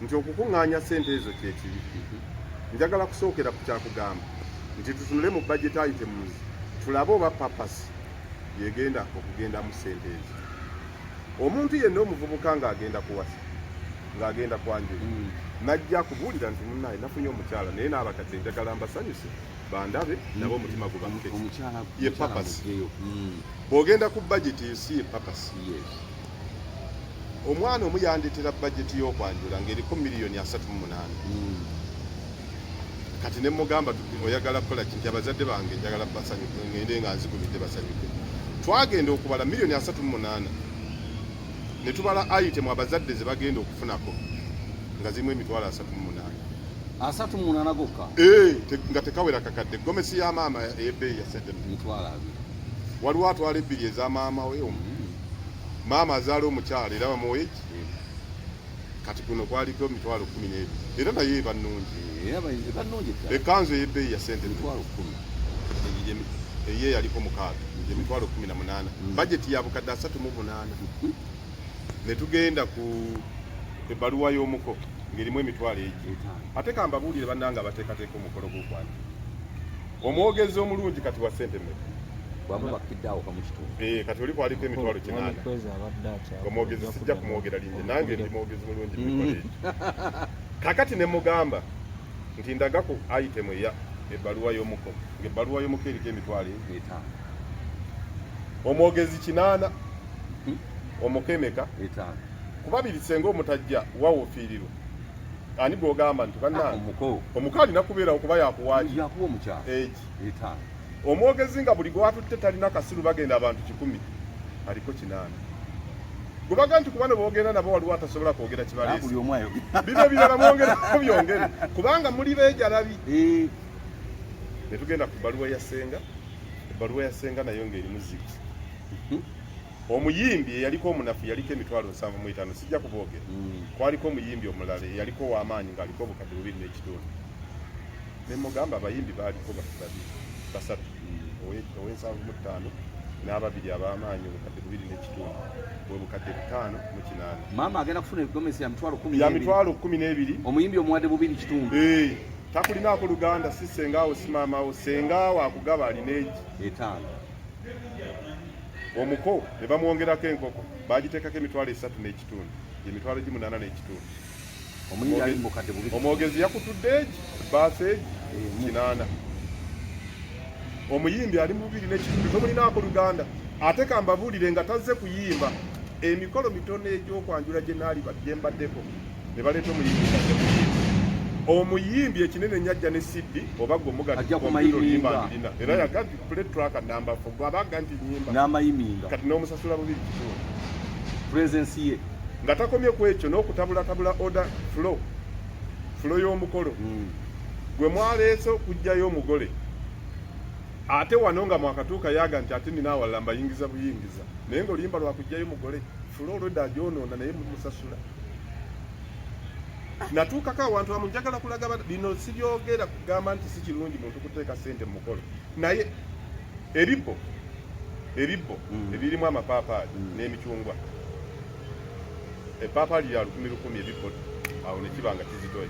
nti okukuŋŋaanya ssente ezo kyekibi. Njagala kusookera ku kyakugamba nti tutunule mu budget items, tulabe oba purpose yegenda okugendamu ssente ezo. Omuntu yenna omuvubuka ng'agenda kuwasa, ng'agenda kwanjula, najja kubuulira nti munnaye nafunye omukyala, naye n'abakadde njagala mbasanyuse, bandabe nabo omutima gubakke. Ye purpose. Bw'ogenda ku budget eyo si ye purpose. Omwana omu yandeetera budget y'okwanjula ng'eriko miliyoni 38. Kati ne mugamba, "Oyagala kukola ki?" Nti, "Abazadde bange njagala basanyuke, ngende nga nzigumidde basanyuke." Twagenda okubala miliyoni 38, ne tubala item abazadde ze bagenda okufunako nga zirimu emitwalo 38. 38 gokka? Ee, nga tekawera kakadde. Gomesi ya maama ey'ebbeeyi ya sente mmeka? 20,000. Waliwo atwala ebbiri eza maama we omu. Maama azaala omukyala era bamuwa egi. Kati kuno kwaliko 12,000, era naye eba nnungi. Era eba nnungi ddala. Ekkanzu ey'ebbeeyi ya sente mmeka? 10,000. Eye yaliko 6, emitwalo 18. Bajeti ya bukadde 38. Ne tugenda ku ebbaluwa y'omuko ng'erimu emitwalo egi. 5. Ate kambabuulire bannange abateekateeka omukolo gw'okwanjula, omwogezi omulungi kati wa sente mmeka? Bwaba bakkidde awo kamu kitundu. Eh, kati oli kwaliko emitwalo 800. Kwezi abadde akya Omwogezi sijja kumwogera linnya, nange ndi mwogezi mulungi mu mikolo egyo. Kakati ne mugamba nti ndaga ku item eya ebbaluwa y'omuko, ng'ebbaluwa y'omuko eriko emitwalo egi. 5. Omwogezi 800, omuko emeka? 5. Ku babiri senga omutajja wawa ofiirirwa ani gwogamba nti bannange? Omuko. Omuko alina kubeerawo kuba yakuwaaki? Yakuwa omukyala. Egi. 5. Omwogezi nga buli gwatutte talina kasiru, bagenda abantu 100, aliko 800. Gwebaga nti kubano boogenda nabo waliwo atasobola kwogera kibaleese. Buli omu ayogera. Bino ebirala mwongerako byongere kubanga muli beejalabi. Ne tugenda ku bbaluwa ya ssenga. Ebbaluwa ya ssenga nayo ng'erimu zigi. Omuyimbi eyaliko omunafu yaliko emitwalo 75, sijja kuboogera. Kwaliko omuyimbi omulala eyaliko ow'amaanyi ng'aliko obukadde 2.5. Ne mugamba abayimbi baaliko babiri basatu, ow'ensanvu mu ttaano n'ababiri ab'amaanyi, obukadde 2.5, bwe bukadde 508. Maama agenda kufuna ebigomesi ya 12,000. Ya 12,000. Omuyimbi omuwadde 2.5. Eh, takulinaako luganda, si sengaawo, si maamawo, sengaawo akugaba alina egi. 5. Omuko ne bamwongerako enkoko, bagiteekako emitwalo 3.5, emitwalo 8.5. Omuyimbi ali mu bukadde 2. Omwogezi yakutudde egi, baasa egi. Emu. 8. Omuyimbi ali mu 2.5, tomulinaako luganda. Ate kambabuulire nga tazze kuyimba, emikolo mitono egy'okwanjula gye naali gye mbaddeko ne baleeta omuyimbi ng'azze kuyimba. Omuyimbi ekinene nnyo ajja ne CD oba gwe omuga Ajja oluyimba kumayiminga. ndulina, era yaga nti play track number 4, gwe abaga nti nyimba N'amayiminga. Kati n'omusasula 2.5. Presence ye. Nga takomye ku ekyo, n'okutabulatabula order, flow y'omukolo. Gwe mwaleese okuggyayo omugole, ate wano nga mwakatuuka yaga nti ate nina awalala mbayingiza buyingiza, naye ng'oluyimba lwakuggyayo mugole, flow olwedda agyonoona, naye mumusasula. Natuukako awantu amu, njagala kulaga bino sibyogera kugamba nti si kirungi muntu kuteeka ssente mu mukolo, naye ebibbo ebirimu amapaapaali n'emicungwa, epaapaali lya 1000 1000, ebibbo awo ne kiba nga kizitoye.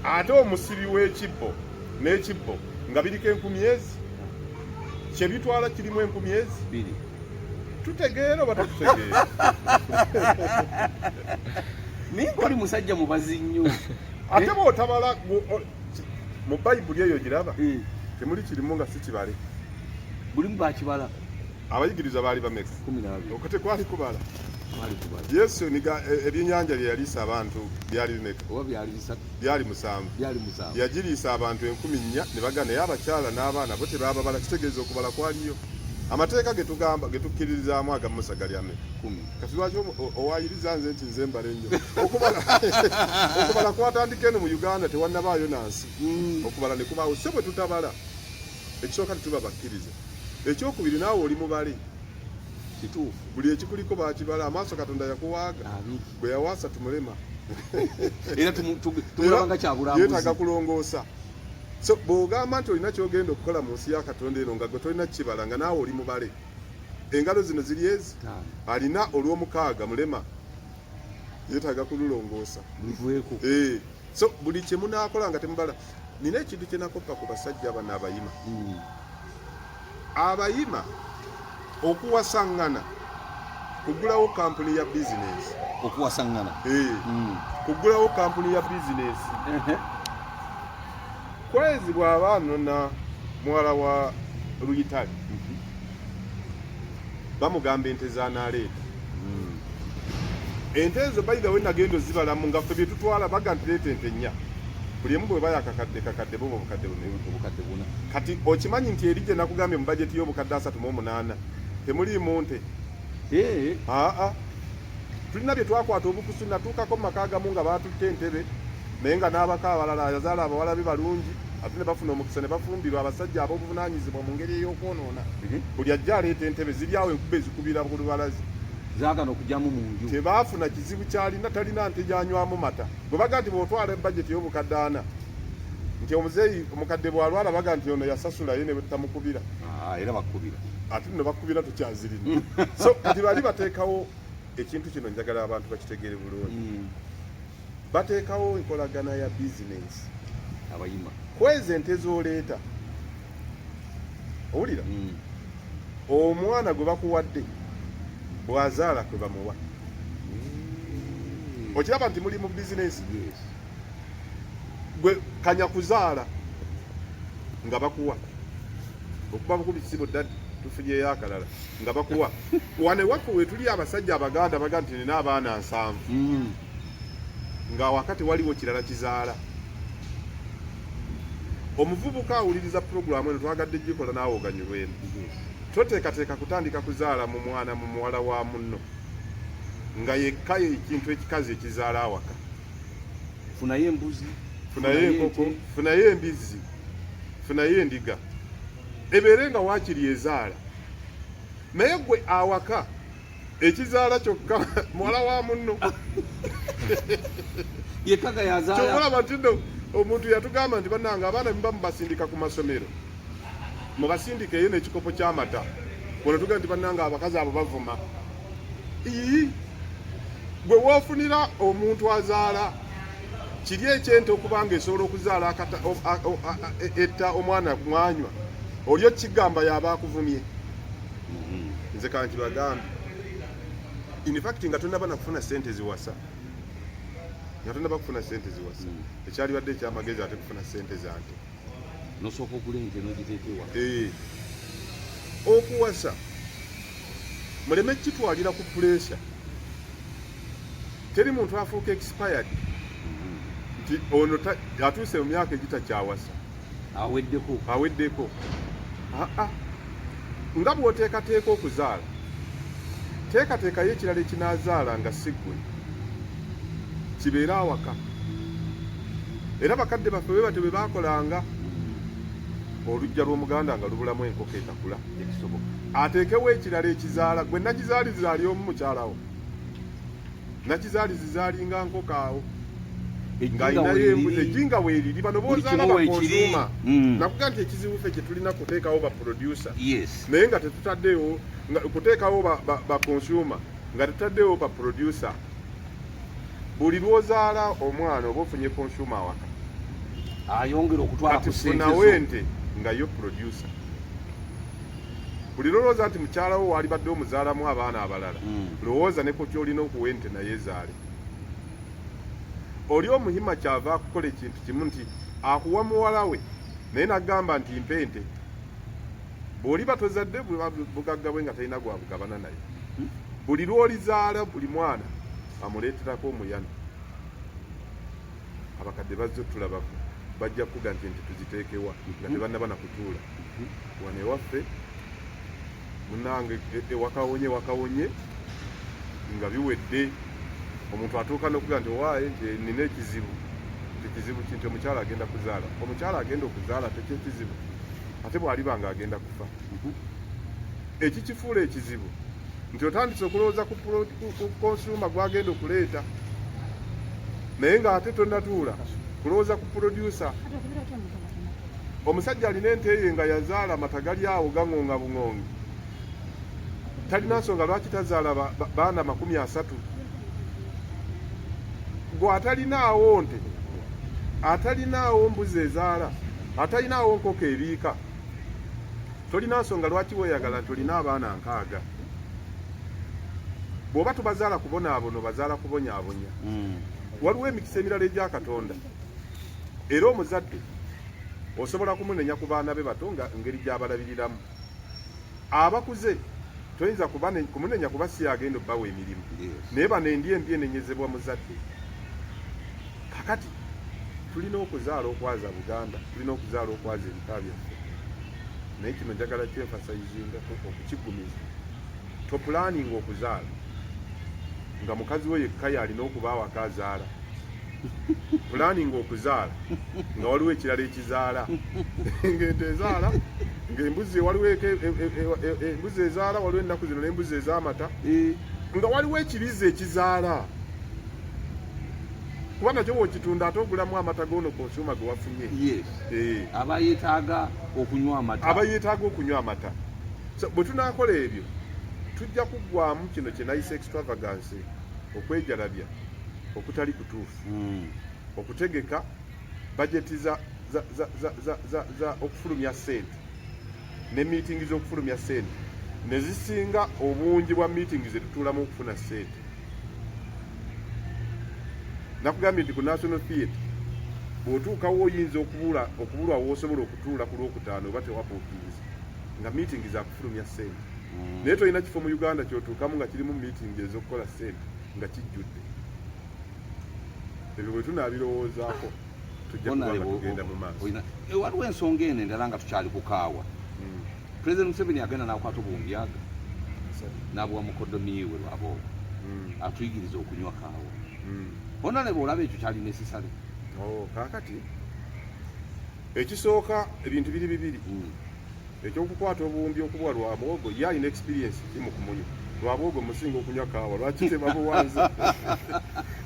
Ate omusibi w'ekibbo n'ekibbo nga biriko 1000 ezi, kyebitwala kirimu 1000 ezi. 2. Tutegeera oba tetutegeera? Naye ngaoli musajja mubazi nnyo. Ate bw'otabala mu Bayibuli eyo giraba, temuli kirimu nga si kibale. Bulimu bakibala. Abayigiriza baali bameka? 12. Okwo tekwali kubala? Twali kubala. Yesu ebyennyanja bye yaliisa abantu byali bimeka? Oba byali 3? Byali 7. Byali 7. Yagiriisa abantu 4000, ne bagana, naye abakyala n'abaana bo tebaababala. Kitegeeza okubala kwaliyo. Amateeka ge tugamba ge tukkiririzaamu aga Musa gali ameka? 10. Kati lwaki owayiriza nze nti nze mbala ennyo? Okubala kwatandika eno mu Uganda, tewannabaayo nansi. Okubala ne kubaawo. Se bwe tutabala, ekisooka tetuba bakkiriza, ekyokubiri naawe oli mubale. Kituufu. Buli ekikuliko bakibala. Amaaso Katonda yakuwaaga 2. Bwe yawaasa tumulema. Era tumulaba nga kyabulambuzi. Yeetaaga kulongoosa. So bw'ogamba nti olina kyogenda okukola mu nsi ya Katonda eno nga gwe tolina kibala, nga naawe oli mubale, engalo zino ziri ezi. 5. Alina olw'omukaaga mulema. Yeetaaga kululongoosa. Luveeko. Eh, so buli kye munaakola nga temubala. Nina ekintu kye nakoppa ku basajja bano abayima. Abayima okuwasaŋŋana kugulawo kampuni ya bizinensi. Okuwasaŋŋana. Eh, kugulawo kampuni ya bizinensi. Kwezi bw'aba anona muwala wa Luyitale, bamugamba ente z'anaaleeta. Ente ezo, by the way, nagenda ozibalamu nga ffe bye tutwala baga nti leeta ente nnya, buli emu bweba yakakadde kakadde, buba obukadde bune. Obukadde 4. Kati okimanyi nti eri gye nakugambye mu bajeti y'obukadde 38 temuliimu nte? Aa, tulina bye twakwata obukusu. Natuukako mu maka agamu nga baatutte entebe, naye nga n'abaka abalala yazaala abawala be balungi, ate ne bafuna omukisa ne bafumbirwa abasajja ab'obuvunaanyizibwa mu ngeri ey'okwonoona. Buli ajja aleeta entebe, ziri awo, enkuba ezikubira ku lubalaza. Zaagana okugyamu mu nju. Tebaafuna kizibu kyalina, talina nte gyanywamu mata. Bwe baga nti bw'otwala bajeti y'obukadde 40, nti omuzeeyi omukadde bw'alwala, baga nti ono yasasula ye ne tamukubira. Ah, era bakubira. Ate nno bakubira, tukyazirina. So kati bali bateekawo ekintu kino, njagala abantu bakitegeere bulungi. Bateekawo enkolagana ya bizinensi. Abayima. Kweza ente z'oleeta, owulira? Omwana gwe bakuwadde bw'azaala kwe bamuwa. Okiraba nti muli mu bizinensi? Yes. Gwe kanya kuzaala nga bakuwa, okuba bukubi kisibo ddadi, tufunyeyo akalala nga bakuwa. Wano ewaffe wetuli abasajja abaganda baga nti nina abaana 70, nga wakati waliwo kirala kizaala. Omuvubuka awuliriza puroguramu eno, twagadde gikola naawe oganyulwemu. Toteekateeka kutandika kuzaala mu mwana mu muwala wa munno nga yekka ekintu ekikazi ekizaala awaka. Funayo embuzi. Funayo enkoko, funayo embizzi, funayo endiga, ebeere nga waakiri ezaala. Naye gwe awaka ekizaala kyokka muwala wa munno. Yekkaga yazaala. Kyobalaba nti nno omuntu yatugamba nti bannange, abaana muba mubasindika ku masomero, mubasindika eyo n'ekikopo ky'amata. Wano tugamba nti bannange, abakazi abo bavuma. Ii, gwe woofunira omuntu azaala kiri ekyente okuba nga esobola okuzaala akata- o- a- o- a- a- etta omwana mwanywa, oli okigamba yaba akuvumye. Nze kankibagambe, in fact nga tonaba nakufuna sente ziwasa, nga tonaba kufuna sente ziwasa, ekyalibadde ekyamagezi ate kufuna sente zante. Nosooka ogula ente n'ogiteeka ewaka. Eh. Okuwasa muleme kitwalira ku pressure. Teri muntu afuuka expired nti ono atuuse mu myaka egitakyawasa. Aweddeko. Aweddeko. Aa, nga bw'oteekateeka okuzaala, teekateekayo ekirala ekinaazaala nga si ggwe, kibeere awaka. Era bakadde baffe bwe batyo bwe baakolanga. Oluggya lw'omuganda nga lubulamu enkoko etakula. Ekisoboka. Ateekewo ekirala ekizaala. Gwe nakizaaliza ali omu, mukyalawo nakizaalizi zaalinga nkoko awo ng'alinayo embuzi, ejinga weeriri. Bano Buli bozaala kimu weekiri. ba consumer. Nakuga nti ekizibu ffe kye tulina kuteekawo ba producer, naye nga tetutaddeewo nga kuteekawo ba consumer, nga tetutaddeewo ba producer. Buli lw'ozaala omwana oba ofunye consumer awaka. Ayongera okutwala Kati ku ssente funawo zo. ente nga yo producer. Buli lolowooza nti mukyala wo waalibadde omuzaalamu abaana abalala, lowooza ne ku kyolina okuwa ente naye ezaale. Oli omuhima kyava akukola ekintu kimu nti akuwa muwala we, naye nagamba nti mpa ente. Bw'oliba tozadde, buba bugagga bwe nga talina gwabugabana naye. Buli lw'olizaala, buli mwana amuleeterako omuyana. Abakadde bazze otulabako, bajja kuga nti ente tuziteekewa nga tebannaba na kutuula. Wano ewaffe munange ewakawonye wakawonye nga biwedde, omuntu atuuka n'okuga nti owaaye nti nina ekizibu, nti kizibu ki? Nti omukyala agenda kuzaala. Omukyala agenda okuzaala tekyekizibu, ate bw'aliba nga agenda kufa. Ekikifuula ekizibu nti otandise okulowooza ku consumer gwagenda okuleeta, naye ng'ate tonnatuula kulowooza ku producer. Omusajja alina ente ye nga yazaala, amata gali awo gaŋŋonga buŋŋongi, talina nsonga lwaki tazaala baana 30. Gwe atalinaawo nte, atalinaawo mbuzi ezaala, atalinaawo nkoko ebiika, tolina nsonga lwaki weeyagala nti olina abaana 60. Bw'oba tubazaala kubonaabona, obazaala kubonyaabonya. Waliwo emikisa emirala egya Katonda, era omuzadde osobola kumunenya ku baana be bato nga engeri gy'abalabiriramu. Abakuze toyinza kumunenya kuba si agenda obbawa emirimu. Naye bano endi embi enenyezebwa muzadde. Kakati tulina okuzaala okwaza Buganda, tulina okuzaala okwaza ebika byaffe. Naye kino njagala kyemphasizingako okukigumiza. Toplanninga okuzaala nga mukazi we yekka yalina okuba awaka azaala. Planninga okuzaala nga waliwo ekirala ekizaala, ng'ente ezaala, ng'embuzi waliwo embuzi ezaala, waliwo ennaku zino n'embuzi ez'amata, nga waliwo ekirizi ekizaala, kuba nakyo bw'okitunda ate ogulamu amata g'ono consumer ge wafunye. Aba yeetaaga okunywa amata. Aba yeetaaga okunywa amata. So bwe tunaakola ebyo tujja kuggwamu kino kye nayise extravagance, okwejalabya okutali kutuufu. Okutegeka bajeti za okufulumya ssente ne meeting z'okufulumya ssente ne zisinga obungi bwa meeting ze tutuulamu okufuna ssente. Nakugambye nti ku National Theatre bw'otuukawo oyinza okubulwa w'osobola okutuula ku Lwokutaano oba tewabuukinze, nga meeting za kufulumya ssente. Naye tolina kifo mu Uganda ky'otuukamu nga kirimu meeting ez'okukola ssente nga kijjudde. Ebyo bwe tunaabirowoozaako tujja kuba nga tugenda mu maaso. Waliwo ensonga eno endala nga tukyali ku kaawa. President Museveni agenda n'akwata obuwumbi n'abuwa mukoddomi we lwaboogo atuyigiriza okunywa kaawa. Honorable, olaba ekyo kyali necessary? Oh, kaakati ekisooka ebintu biri bibiri. Ekyokukwata obuwumbi okubuwa Lwabwogo, ye alina experience ki mu kumunywa? Lwabwogo musinga okunywa kaawa, lwaki tebabuwanze?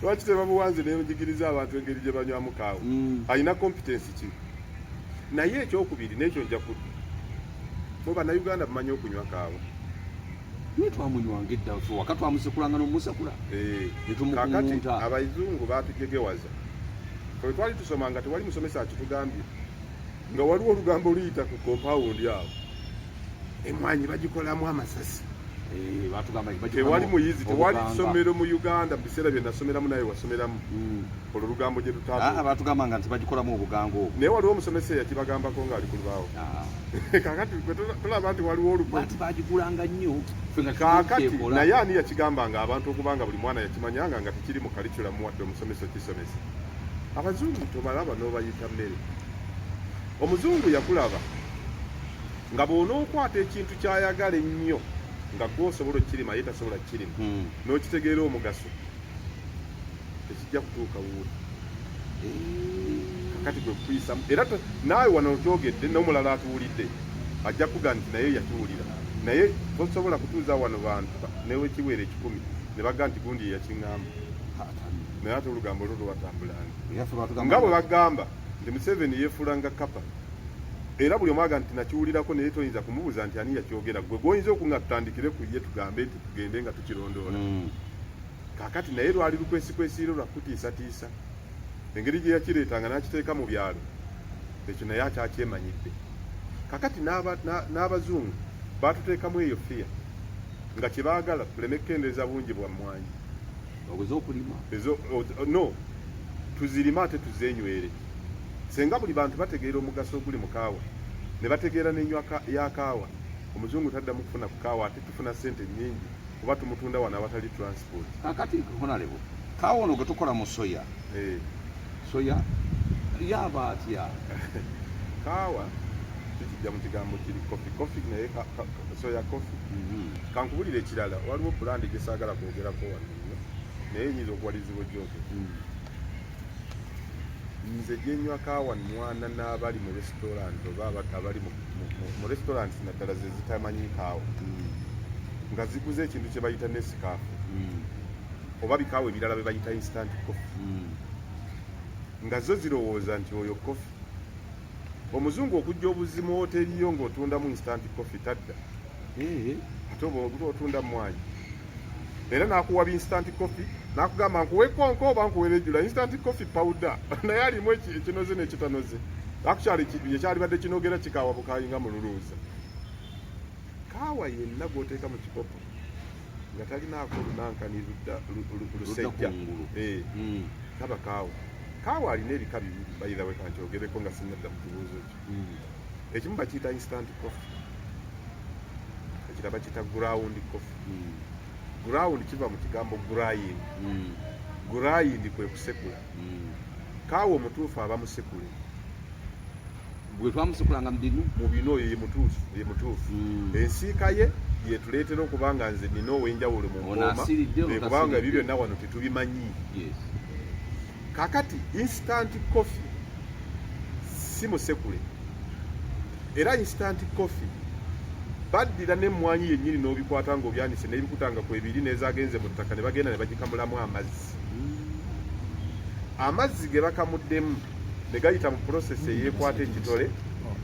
Lwaki tebabuwanze nenjigiriza abantu engeri gye banywamu kaawa? Alina competence ki? Naye ekyokubiri n'ekyo nja kudda, mwe Bannayuganda mumanyi okunywa kaawa? Naye twamunywanga edda ffe waka, twamusekulanga n'omusekula. Ne Kakati tumukuŋŋunta. Abazungu batujegewaza. Ffe twali tusoma nga tewali musomesa akitugambye nga waliwo olugambo oluyita ku compound awo, emwanyi bagikolamu amasasi. Batugamba nti tewali bagikolamu muyizi, tewali obuganga. Ssomero mu Uganda mu biseera bye nasomeramu, naye wasomeramu, olwo lugambo gye tutaatuuka. Batugamba nga nti bagikolamu obuganga obwo. Naye waliwo omusomesa eyakibagambako ng'ali ku lubaawo. Kakati gwe tulaba nti waliwo olukwe. Bati bagigulanga nnyo ffe nga Kaakati tekikola. Naye ani yakigambanga abantu okubanga buli mwana yakimanyanga nga tekiri mu curriculum wadde omusomesa okisomesa? Abazungu tobalaba n'obayita mmere. Omuzungu yakulaba nga bw'onookwata ekintu ky'ayagala ennyo nga gwe osobola okukirima ye tasobola kukirima, n'okitegeera omugaso, tekijja kutuuka wuuli. Kakati gwe kukuyisamu era naawe wano okyogedde n'omulala atuwulidde ajja kuga nti naye yakiwulira, naye tosobola kutuuza wano bantu newekiweera 100 ne baga nti gundi yeyakiŋŋamba, naye ate olugambo olwo lwatambulanga. Era ffe batugamba nga bwe bagamba nti Museveni yeefuulanga kapa, era buli omu aga nti nakiwulirako, naye toyinza kumubuuza nti ani yakyogera. Gwe gwoyinza okunga tutandikire ku ye, tugambe nti tugende nga tukirondoola. Kakati naye lwali lukwesikwesiiro lwa kutiisatiisa engeri gye yakireetanga n'akiteeka mu byalo, ekyo naye akyakyemanyidde. Kakati n'abazungu batuteekamu eyo fear nga kye baagala tuleme kukendeeza bungi bwa mmwanyi obuze okulima. No tuzirime ate tuzenywere. Senga buli bantu bategeera omugaso oguli mu kaawa ne bategeera n'enywa ya kaawa, omuzungu taddamu kufuna ku kaawa, ate tufuna ssente nnyingi kuba tumutunda wano awatali transport. Kakati honorable, kaawa ono gwe tukola mu soya, soya yaba atya? Kaawa kikijja mu kigambo kiri coffee, coffee naye soya coffee. Kankubulira ekirala, waliwo brand gye saagala kwogerako wano nnyo, naye nyinza okuwalirizibwa ojooke. Nze gyenywa kaawa nwana n'abali mu restaurant oba abali mu restaurant naddala ze zitamanyi kaawa, nga ziguze ekintu kye bayita Nescafe oba bikaawa ebirala bye bayita instant coffee, nga zo zirowooza nti oyo coffee. Omuzungu okujja obuzimu woteeriyo ng'otundamu instant coffee tadda. Ate oba otunda mwanyi era n'akuwa bi instant coffee. Nakugamba nkuwe konko oba nkuwe regular instant coffee powder, naye alimu ekinoze n'ekitanoze. Actually ekyalibadde kinogera kikaawa bukaayi nga mululuuza. Kaawa yenna gw'oteeka mu kikopo nga talinaako lunankani ludda lusejja, kungulu. Taba kaawa. Kaawa alina ebika bibiri, by the way, kankyogereko nga sinnadda mu kibuuzo kyo. Ekimu bakiyita instant coffee, ekirala bakiyita ground coffee. Ground kiva mu kigambo grind. Grind kwe kusekula. Kaawa omutuufu aba musekule. Bwe twamusekulanga mu binu. Mu bino, oyo ye mutuufu, ye mutuufu. Ensiika ye yetuleetera okuba nga nze nina ow'enjawulo mu Ono mpooma, asiridde, ono kubanga ebyo tasiridde. byonna wano tetubimanyi. Kakati instant coffee si musekule, era instant coffee baddira n'emmwanyi yennyini n'obikwata ng'obyanise n'ebikuta nga kwebiri n'ezagenze mu ttaka, ne bagenda ne bagikamulamu amazzi. Amazzi ge bakamuddemu ne gayita mu process eyeekwata ekitole,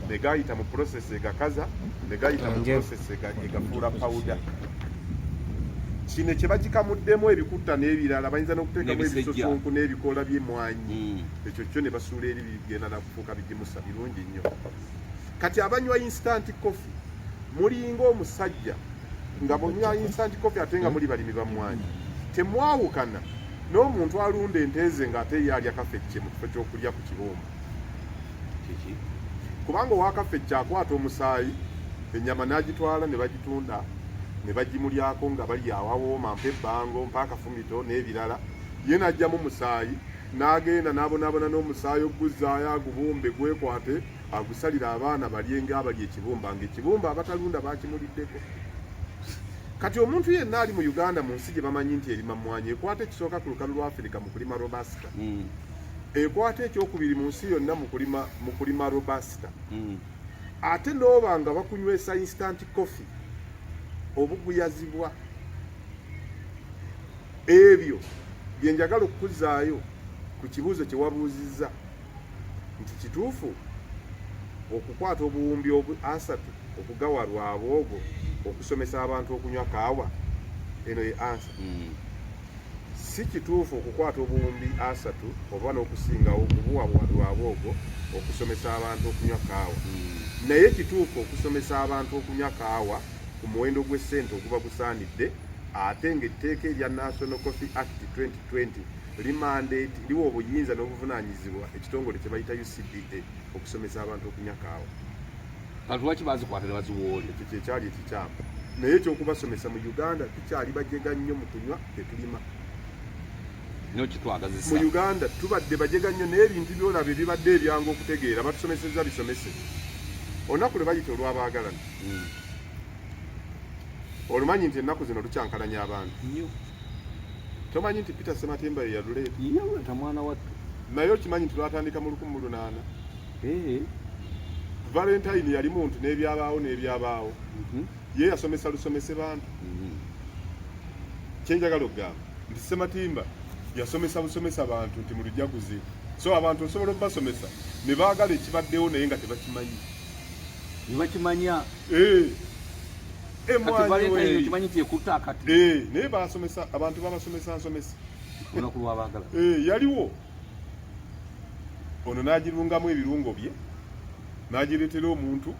ne gayita mu process egakaza, ne gayita mu process egafuula powder. Kino kye bagikamuddemu ebikutta n'ebirala, bayinza n'okuteekamu N'ebisejja. ebisusunku n'ebikoola by'emmwanyi. Ekyo kyo ne basuula eri, bigenda nakufuuka bigimusa birungi nnyo. Kati abanywa instant coffee mulinga omusajja nga bonywa instant coffee ate nga muli balimi bammwanyi, temwawukana n'omuntu alunda ente ze ng'ate ye alya kafecce mu kifo ky'okulya ku kibumba. Kiki? Kubanga owakafecce akwata omusaayi, ennyama n'agitwala ne bagitunda ne bagimulyako nga bali awawooma, mpa ebbango, mpa akafumito n'ebirala. Ye n'aggyamu musaayi, n'agenda n'abonaabona n'omusaayi oguzzaayo, agubumbe gwekwate, agusalira abaana balye ng'abali ekibumba, ng'ekibumba abatalunda bakimuliddeko. Kati omuntu yenna ali mu Uganda, mu nsi gye bamanyi nti erima mmwanyi, ekwata ekisooka ku lukalu lwa Afirika mu kulima robusta, ekwata ekyokubiri mu nsi yonna mu kulima robusta, ate n'oba nga bakunywesa instant coffee obuguyazibwa. Ebyo bye njagala okukuzaayo ku kibuuzo kye wabuuzizza nti kituufu okukwata obuwumbi 30 okugawa Rwabwogo okusomesa abantu okunywa kaawa? Eno ye answer. Si kituufu okukwata obuwumbi 30 oba n'okusingawo okubuwa Rwabwogo okusomesa abantu okunywa kaawa. Naye kituufu okusomesa abantu okunywa kaawa ku muwendo gw'essente oguba gusaanidde, ate ng'etteeka erya National Coffee Act 2020 limandate, liwa obuyinza n'obuvunaanyizibwa ekitongole kye bayita UCDA okusomesa abantu okunywa kaawa. Kati lwaki bazikwata ne baziwoole? Ekyo kyekyali ekikyamu. Naye ekyokubasomesa, mu Uganda tukyali bajega nnyo mu kunywa, tetulima. Nyo kitwagazisa. Mu Uganda tubadde bajega nnyo n'ebintu byolaba ebibadde ebyangu okutegeera batusomesezza bisomese. Olunaku lwe bayita olw'abaagalana, olumanyi nti ennaku zino lukyankalanya abantu? Nnyo. Tomanyi nti Peter Sematimba ye yaluleeta? Yawuleta, mwana wattu. Naye okimanyi nti lwatandika mu 1800? Eh. Valentine yali muntu n'ebyabaawo n'ebyabaawo. Ye yasomesa lusomese bantu. Kyenjagala okugamba nti Sematimba yasomesa busomesa bantu nti mu lujaguzi. So abantu osobola okubasomesa ne baagala ekibaddewo naye nga tebakimanyi. Ne bakimanya. Eh. Kati Emwanyi Valentine weeri. okimanyi nti ekutta akati? Eh, naye basomesa abantu, babasomesa nsomesa. Olunaku lw'abaagala. Eh, yaliwo ono n'agirungamu ebirungo bye n'agireetera omuntu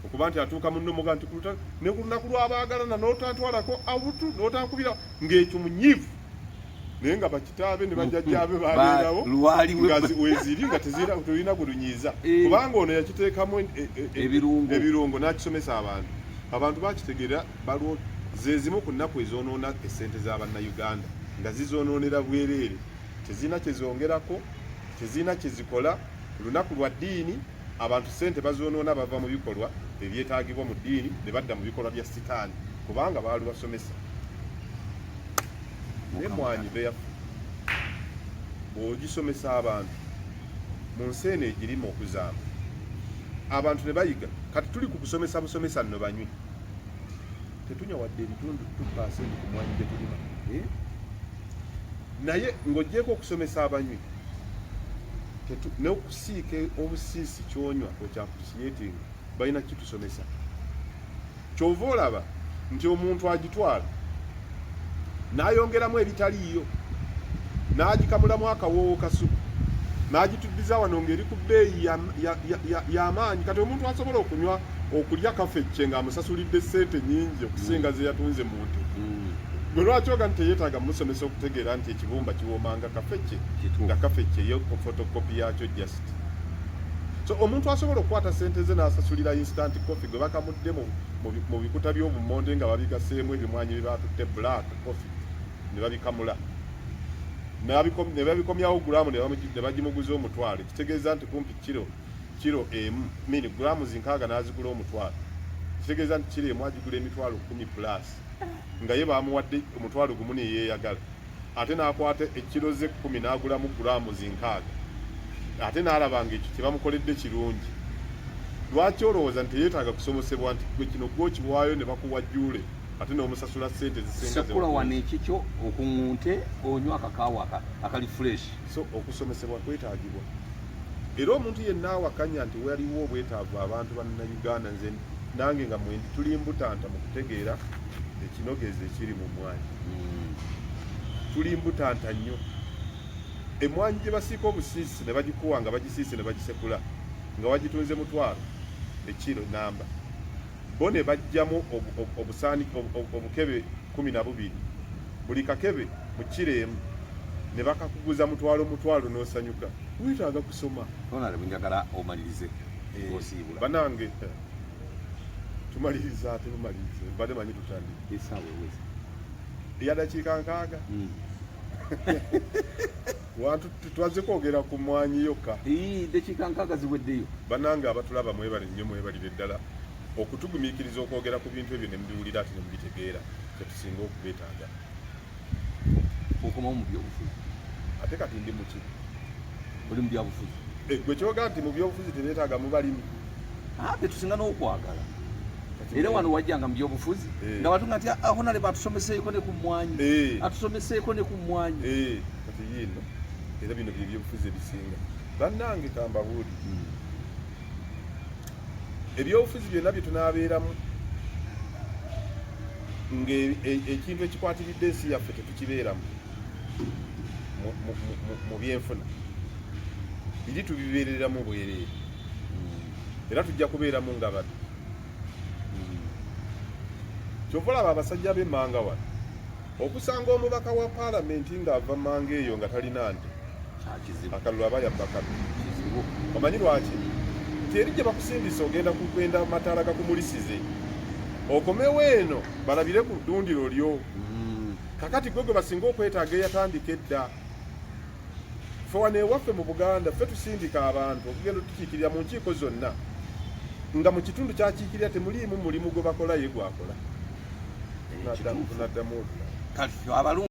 okuba nti atuuka munno muga nti ne ku lunaku lw'abaagalana n'otantwalako awutu n'otankubira ng'ekyo munyiivu, naye nga bakitaabe ne bajjajjaabe babeerawo. Lwaliwe. Nga weeziri nga tezirina gwe lunyiiza, kubanga ono yakiteekamu Ebirungo. ebirungo n'akisomesa abantu. Abantu bakitegeera balwo ze zimu ku nnaku ezoonoona essente z'abannayuganda, nga zizoonoonera bwereere, tezirina kyezongerako, tezirina kyezikola. Lunaku lwa ddiini, abantu ssente bazoonoona, bava mu bikolwa ebyetaagibwa mu ddiini ne badda mu bikolwa bya sitaani, kubanga baalubasomesa. Nemwanyi beyaffe bw'ogisomesa abantu mu nsi eno egirima okuzaama, abantu ne bayiga. Kati tuli ku kusomesa busomesa nno banywi, tetunywa wadde ebitundu 2% ku mwanyi gye tulima. Naye ng'oggyeko okusomesa abanywi, n'okusiika obusiisi kyonywa okyaappreciating, balina kitusomesa. Kyova olaba nti omuntu agitwala n'ayongeramu ebitaliiyo. N'agikamulamu akawoowo kasuku n'agituddiza wano ng'eri ku bbeeyi y'amaanyi. Kati omuntu asobola okunywa okulya kafecce ng'amusasulidde ssente nnyingi okusinga ze yatunze mu nte, gwe lwaki oga nti teyeetaaga musomesa okutegeera nti ekibumba kiwoomanga kafecce, nga kafecce yo photocopy yakyo just? So omuntu asobola okukwata sente ze n'asasulira instant coffee gwe bakamudde mu bikuta by'obumonde nga babigaseemu ebimwanyi bye batutte, black coffee, ne babikamula ne babikomyawo gulamu ne bagimuguza 1000, kitegeeza nti kumpi kiro emu mini gulamu 60 n'azigula 1000, kitegeeza nti kiro emu agigula 100,000 plus, nga ye bamuwadde 10,000 neyeeyagala, ate n'akwata ekiro ze 10 n'agulamu gulamu 60, ate n'alaba nga ekyo kyebamukoledde kirungi. Lwaki olowooza nti teyeetaaga kusomosebwa nti gwe kino gwokiwaayo ne bakuwa jjuule ate n'omusasula ssente zisinga? Sekula wano ekikyo okuŋŋunte onywa akakaawa akali fresh. So okusomesebwa kwetaagibwa, era omuntu yenna awakanya nti waliwo obwetaavu, abantu bannayuganda, nze nange nga mwendi, tuli mbutanta mu kutegeera ekinogezo ekiri mu mmwanyi. Tuli mbutanta nnyo. Emmwanyi gye basiika obusiisi ne bagikuwa nga bagisiise ne bagisekula nga wagitunze 1000 ekiro namba, bo ne bajjamu obusaani obukebe 12, buli kakebe mu kiro emu ne bakakuguza 500 500, n'osanyuka. Weetaaga kusoma. Honorable, njagala omalirize osiibula. Banange, tumaliriza ate bumalirize, mbadde manyi tutandika. Essaawa eweze. Ya dakiika 60. Wantu twaze kwogera ku mwanyi yokka. Ii, dakiika 60 ziweddeyo. Banange abatulaba, mwebale nnyo, mwebalire ddala okutugumiikiriza okwogera ku bintu ebyo ne mubiwulira ate ne mubitegeera. Kyetusinga okubeetaaga. Okomawo mu byobufuzi? Ate kati ndi muki? Oli mu byabufuzi. Eh, gwe kyoga nti mu byobufuzi tebeetaaga mu balimi. Ah, betusinga n'okwagala. Era wano wajjanga mu byobufuzi nga batunga nti, "Ah, honorable atusomeseeko ne ku mmwanyi, atusomeseeko ne ku mmwanyi." Eh, kati yiino era bino bye byobufuzi ebisinga. Bannange, kambabuuli, ebyobufuzi byonna bye tunaabeeramu ng'ekintu ekikwatiridde ensi yaffe tetukibeeramu mu byenfuna, biri tubibeereramu bwereere, era tujja kubeeramu nga babbi. Kyova olaba abasajja b'emmanga wano, okusanga omubaka wa paalamenti ng'ava mmanga eyo nga talina nte, Ah, kizibu. Akalulu aba yabba kabbi. Kizibu. Omanyi lwaki? Nti eri gye bakusindisa ogenda kugenda mataala gakumulisize, okomewo eno balabire ku ddundiro lyo. Kakati gwe gwe basinga okwetaaga eyatandika edda. Ffe wano ewaffe mu Buganda, ffe tusindika abantu okugenda otukiikirira mu nkiiko zonna, nga mu kitundu kyakiikirira temuliimu mulimu gwe bakola ye gwakola. Kituufu. Tunaddamu olulala. Kati abalungi.